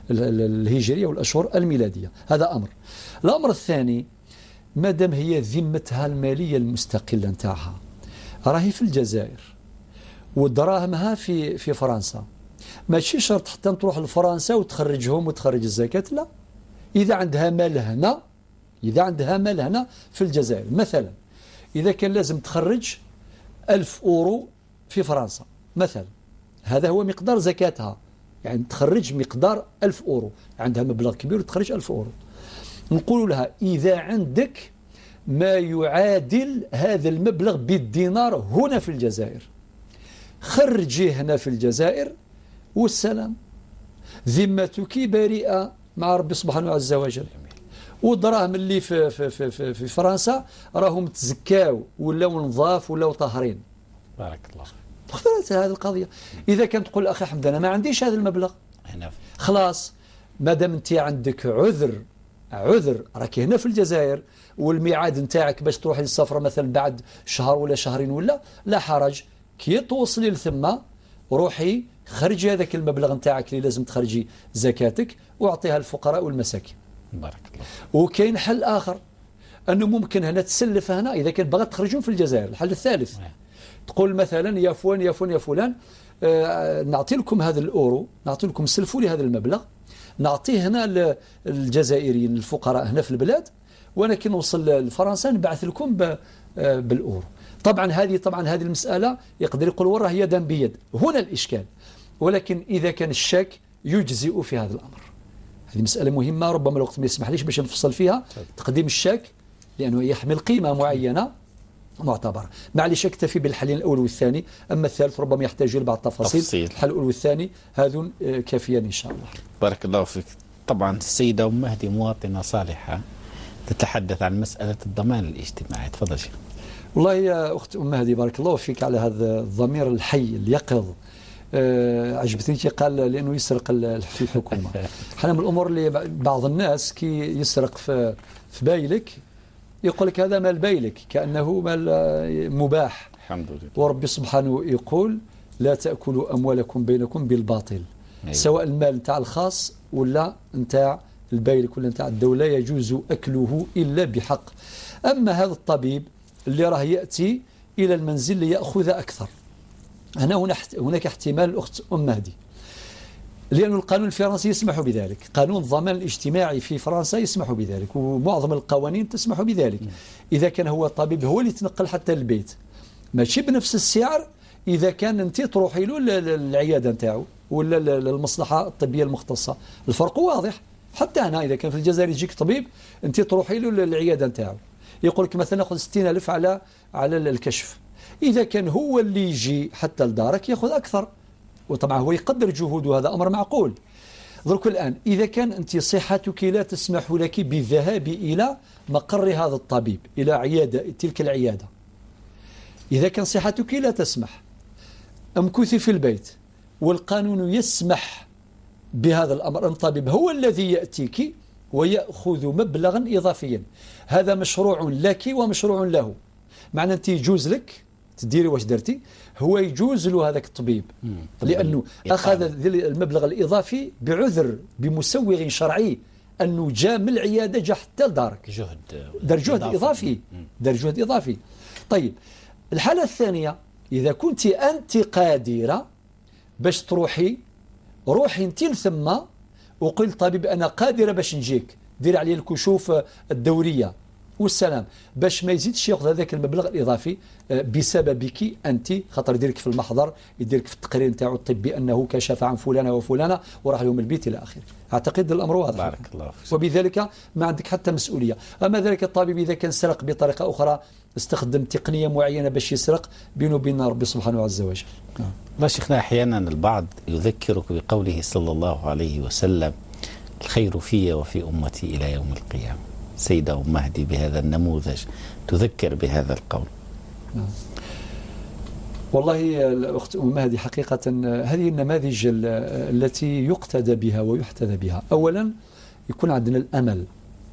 الهجرية والأشهر الميلادية، هذا أمر. الأمر الثاني، ما دام هي ذمتها المالية المستقلة نتاعها راهي في الجزائر ودراهمها في فرنسا، ماشي شرط حتى تروح لفرنسا وتخرجهم وتخرج الزكاة، لا، إذا عندها مال هنا، إذا عندها مال هنا في الجزائر، مثلا إذا كان لازم تخرج 1000 أورو في فرنسا مثلا، هذا هو مقدار زكاتها، يعني تخرج مقدار 1000 أورو، عندها مبلغ كبير وتخرج 1000 أورو. نقول لها إذا عندك ما يعادل هذا المبلغ بالدينار هنا في الجزائر، خرجي هنا في الجزائر والسلام، ذمتك بريئة مع ربي سبحانه عز وجل. والدراهم اللي في, في, في, في, في فرنسا راهم تزكاو ولاو نظاف ولاو طاهرين. بارك الله. اختلفت هذه القضية. إذا كان تقول أخي أحمد أنا ما عنديش هذا المبلغ، خلاص ما دام أنت عندك عذر، عذر راكي هنا في الجزائر والميعاد نتاعك باش تروحي للسفر مثلا بعد شهر ولا شهرين ولا، لا حرج، كي توصلي لثم روحي خرجي هذاك المبلغ نتاعك اللي لازم تخرجي زكاتك واعطيها للفقراء والمساكين. بارك الله. وكاين حل آخر، أنه ممكن هنا تسلف هنا إذا كان بغات تخرجون في الجزائر. الحل الثالث تقول مثلا يا فلان يا فلان يا فلان، نعطي لكم هذا الأورو، نعطي لكم سلفوا لي هذا المبلغ، نعطيه هنا للجزائريين الفقراء هنا في البلاد، وانا كي نوصل لفرنسا نبعث لكم بالاورو. طبعا هذه المسالة يقدر يقول وراه يدا بيد، هنا الاشكال، ولكن اذا كان الشك يجزئ في هذا الامر. هذه مسالة مهمة، ربما الوقت ما يسمحليش باش نفصل فيها. تقديم الشك لانه يحمل قيمة معينة معتبرة. معليش اكتفي بالحلين الأول والثاني، أما الثالث ربما يحتاج إلى بعض التفاصيل. الحل الأول والثاني هذون كافيان إن شاء الله. بارك الله فيك. طبعا السيدة أم مهدي مواطنة صالحة تتحدث عن مسألة الضمان الاجتماعي، تفضل شيخ. والله يا أخت أم مهدي بارك الله فيك على هذا الضمير الحي اليقظ. عجبتني كي قال لأنه يسرق في الحكومة. حنا من الأمور اللي بعض الناس كي يسرق في بايلك يقول لك هذا مال بايلك، كأنه مال مباح. الحمد لله. وربي سبحانه يقول لا تأكلوا أموالكم بينكم بالباطل. أيوة. سواء المال نتاع الخاص ولا نتاع البايلك ولا نتاع الدولة يجوز أكله إلا بحق. أما هذا الطبيب اللي راه يأتي إلى المنزل ليأخذ أكثر، هنا هناك احتمال الأخت أم مهدي لأن القانون الفرنسي يسمح بذلك، قانون الضمان الاجتماعي في فرنسا يسمح بذلك، ومعظم القوانين تسمح بذلك. إذا كان هو الطبيب هو اللي يتنقل حتى البيت، ماشي بنفس السعر إذا كان أنت تروحي له للعيادة نتاعو ولا للمصلحة الطبية المختصة، الفرق واضح. حتى هنا إذا كان في الجزائر يجيك طبيب أنت تروحي له للعيادة نتاعو، يقول لك مثلا خذ 60,000 على الكشف. إذا كان هو اللي يجي حتى لدارك ياخذ أكثر، وطبعا هو يقدر جهوده، هذا أمر معقول. درك الآن إذا كان أنت صحتك لا تسمح لك بالذهاب إلى مقر هذا الطبيب، إلى عيادة تلك العيادة، إذا كان صحتك لا تسمح، امكثي في البيت، والقانون يسمح بهذا الأمر، الطبيب هو الذي يأتيك ويأخذ مبلغا إضافيا. هذا مشروع لك ومشروع له، معنى أنت يجوز لك تديري واش درتي، هو يجوز له هذاك الطبيب، لأنه أخذ المبلغ الإضافي بعذر، بمسوغ شرعي، أنه جاء من العيادة جاء حتى لدارك، جهد، دار جهد إضافي، دار جهد إضافي. طيب الحالة الثانية، إذا كنت أنت قادرة باش تروحي، روحي أنت لثم وقل الطبيب أنا قادرة باش نجيك، دير علي الكشوف الدورية والسلام، باش ما يزيدش ياخذ هذاك المبلغ الإضافي بسببك أنت، خاطر يديرك في المحضر، يديرك في التقرير نتاعو الطبي أنه كشف عن فلانة وفلانة وراح لهم البيت إلى آخره. أعتقد الأمر واضح. بارك الله فيك. وبذلك ما عندك حتى مسؤولية. أما ذلك الطبيب إذا كان سرق بطريقة أخرى، استخدم تقنية معينة باش يسرق، بينه وبين ربي سبحانه عز وجل. الله شيخنا، أحيانا البعض يذكرك بقوله صلى الله عليه وسلم: الخير في وفي أمتي إلى يوم القيامة. سيدة أم مهدي بهذا النموذج تذكر بهذا القول. والله الأخت أم مهدي حقيقة هذه النماذج التي يقتدى بها ويحتذى بها. أولا يكون عندنا الأمل،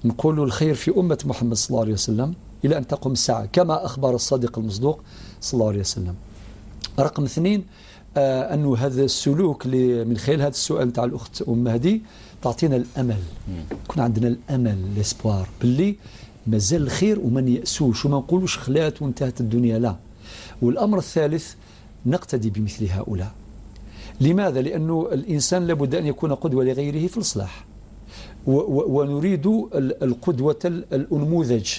نقول الخير في أمة محمد صلى الله عليه وسلم إلى أن تقوم الساعة، كما أخبر الصادق المصدوق صلى الله عليه وسلم. رقم اثنين، أنه هذا السلوك من خلال هذا السؤال تاع الأخت أم مهدي تعطينا الأمل، يكون عندنا الأمل، l'espoir باللي مازال الخير وما نيأسوش وما نقولوش خلات وانتهت الدنيا، لا. والأمر الثالث، نقتدي بمثل هؤلاء. لماذا؟ لأنه الإنسان لابد أن يكون قدوة لغيره في الإصلاح، ونريد القدوة الأنموذج.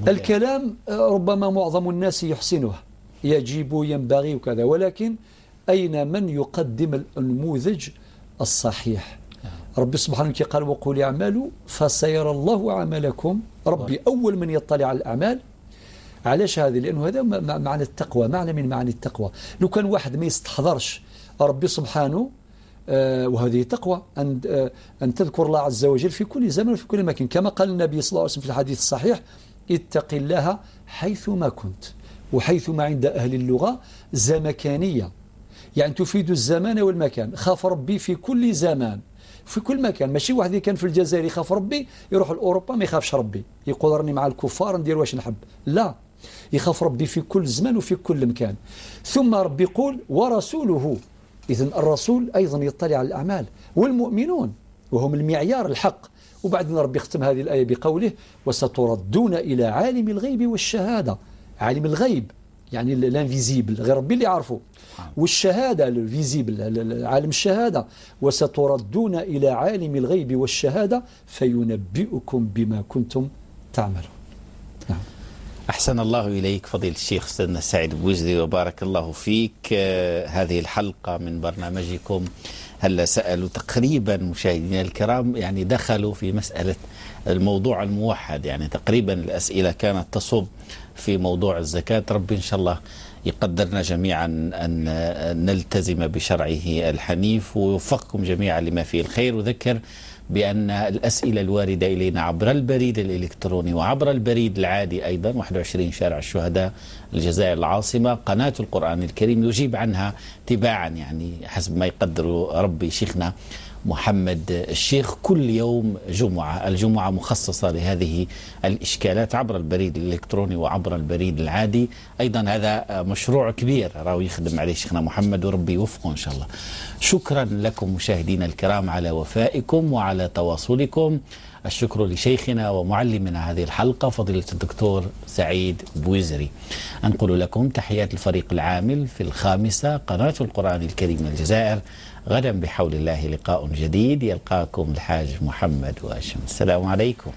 الكلام ربما معظم الناس يحسنه، يجب ينبغي وكذا، ولكن أين من يقدم النموذج الصحيح؟ ربي سبحانه قال: وقل اعملوا فسيرى الله عملكم. ربي أول من يطلع على الأعمال. علاش هذه؟ لأنه هذا معنى التقوى، معنى من معاني التقوى. لو كان واحد ما يستحضرش ربي سبحانه، وهذه تقوى، أن تذكر الله عز وجل في كل زمن وفي كل مكان، كما قال النبي صلى الله عليه وسلم في الحديث الصحيح: اتق الله حيثما كنت. وحيثما عند أهل اللغة زمكانية، يعني تفيد الزمان والمكان. خاف ربي في كل زمان في كل مكان. ماشي واحد كان في الجزائر يخاف ربي يروح لأوروبا ما يخافش ربي، يقول راني مع الكفار ندير واش نحب. لا، يخاف ربي في كل زمان وفي كل مكان. ثم ربي يقول ورسوله، إذن الرسول أيضا يطلع على الأعمال، والمؤمنون وهم المعيار الحق. وبعدين ربي يختم هذه الآية بقوله: وستردون إلى عالم الغيب والشهادة. عالم الغيب يعني l'invisible، غير ربي اللي يعرفه، والشهادة ال visible، عالم الشهادة. وستردون إلى عالم الغيب والشهادة فينبئكم بما كنتم تعملون. نعم. أحسن الله إليك فضيلة الشيخ أستاذنا سعيد بوجدي، وبارك الله فيك. هذه الحلقة من برنامجكم هلا سألوا تقريبا مشاهدينا الكرام يعني دخلوا في مسألة الموضوع الموحد، يعني تقريبا الأسئلة كانت تصب في موضوع الزكاة. ربي إن شاء الله يقدرنا جميعا أن نلتزم بشرعه الحنيف ويوفقكم جميعا لما فيه الخير. وذكر بأن الأسئلة الواردة إلينا عبر البريد الإلكتروني وعبر البريد العادي أيضا 21 شارع الشهداء الجزائر العاصمة، قناة القرآن الكريم يجيب عنها تباعا يعني حسب ما يقدر ربي شيخنا محمد الشيخ كل يوم جمعة. الجمعة مخصصة لهذه الإشكالات عبر البريد الإلكتروني وعبر البريد العادي أيضا. هذا مشروع كبير راهو يخدم عليه شيخنا محمد وربي يوفقه إن شاء الله. شكرا لكم مشاهدينا الكرام على وفائكم وعلى تواصلكم. الشكر لشيخنا ومعلمنا هذه الحلقة فضيلة الدكتور سعيد بوزري. أنقل لكم تحيات الفريق العامل في الخامسة قناة القرآن الكريم من الجزائر. غدا بحول الله لقاء جديد يلقاكم الحاج محمد واشم. السلام عليكم.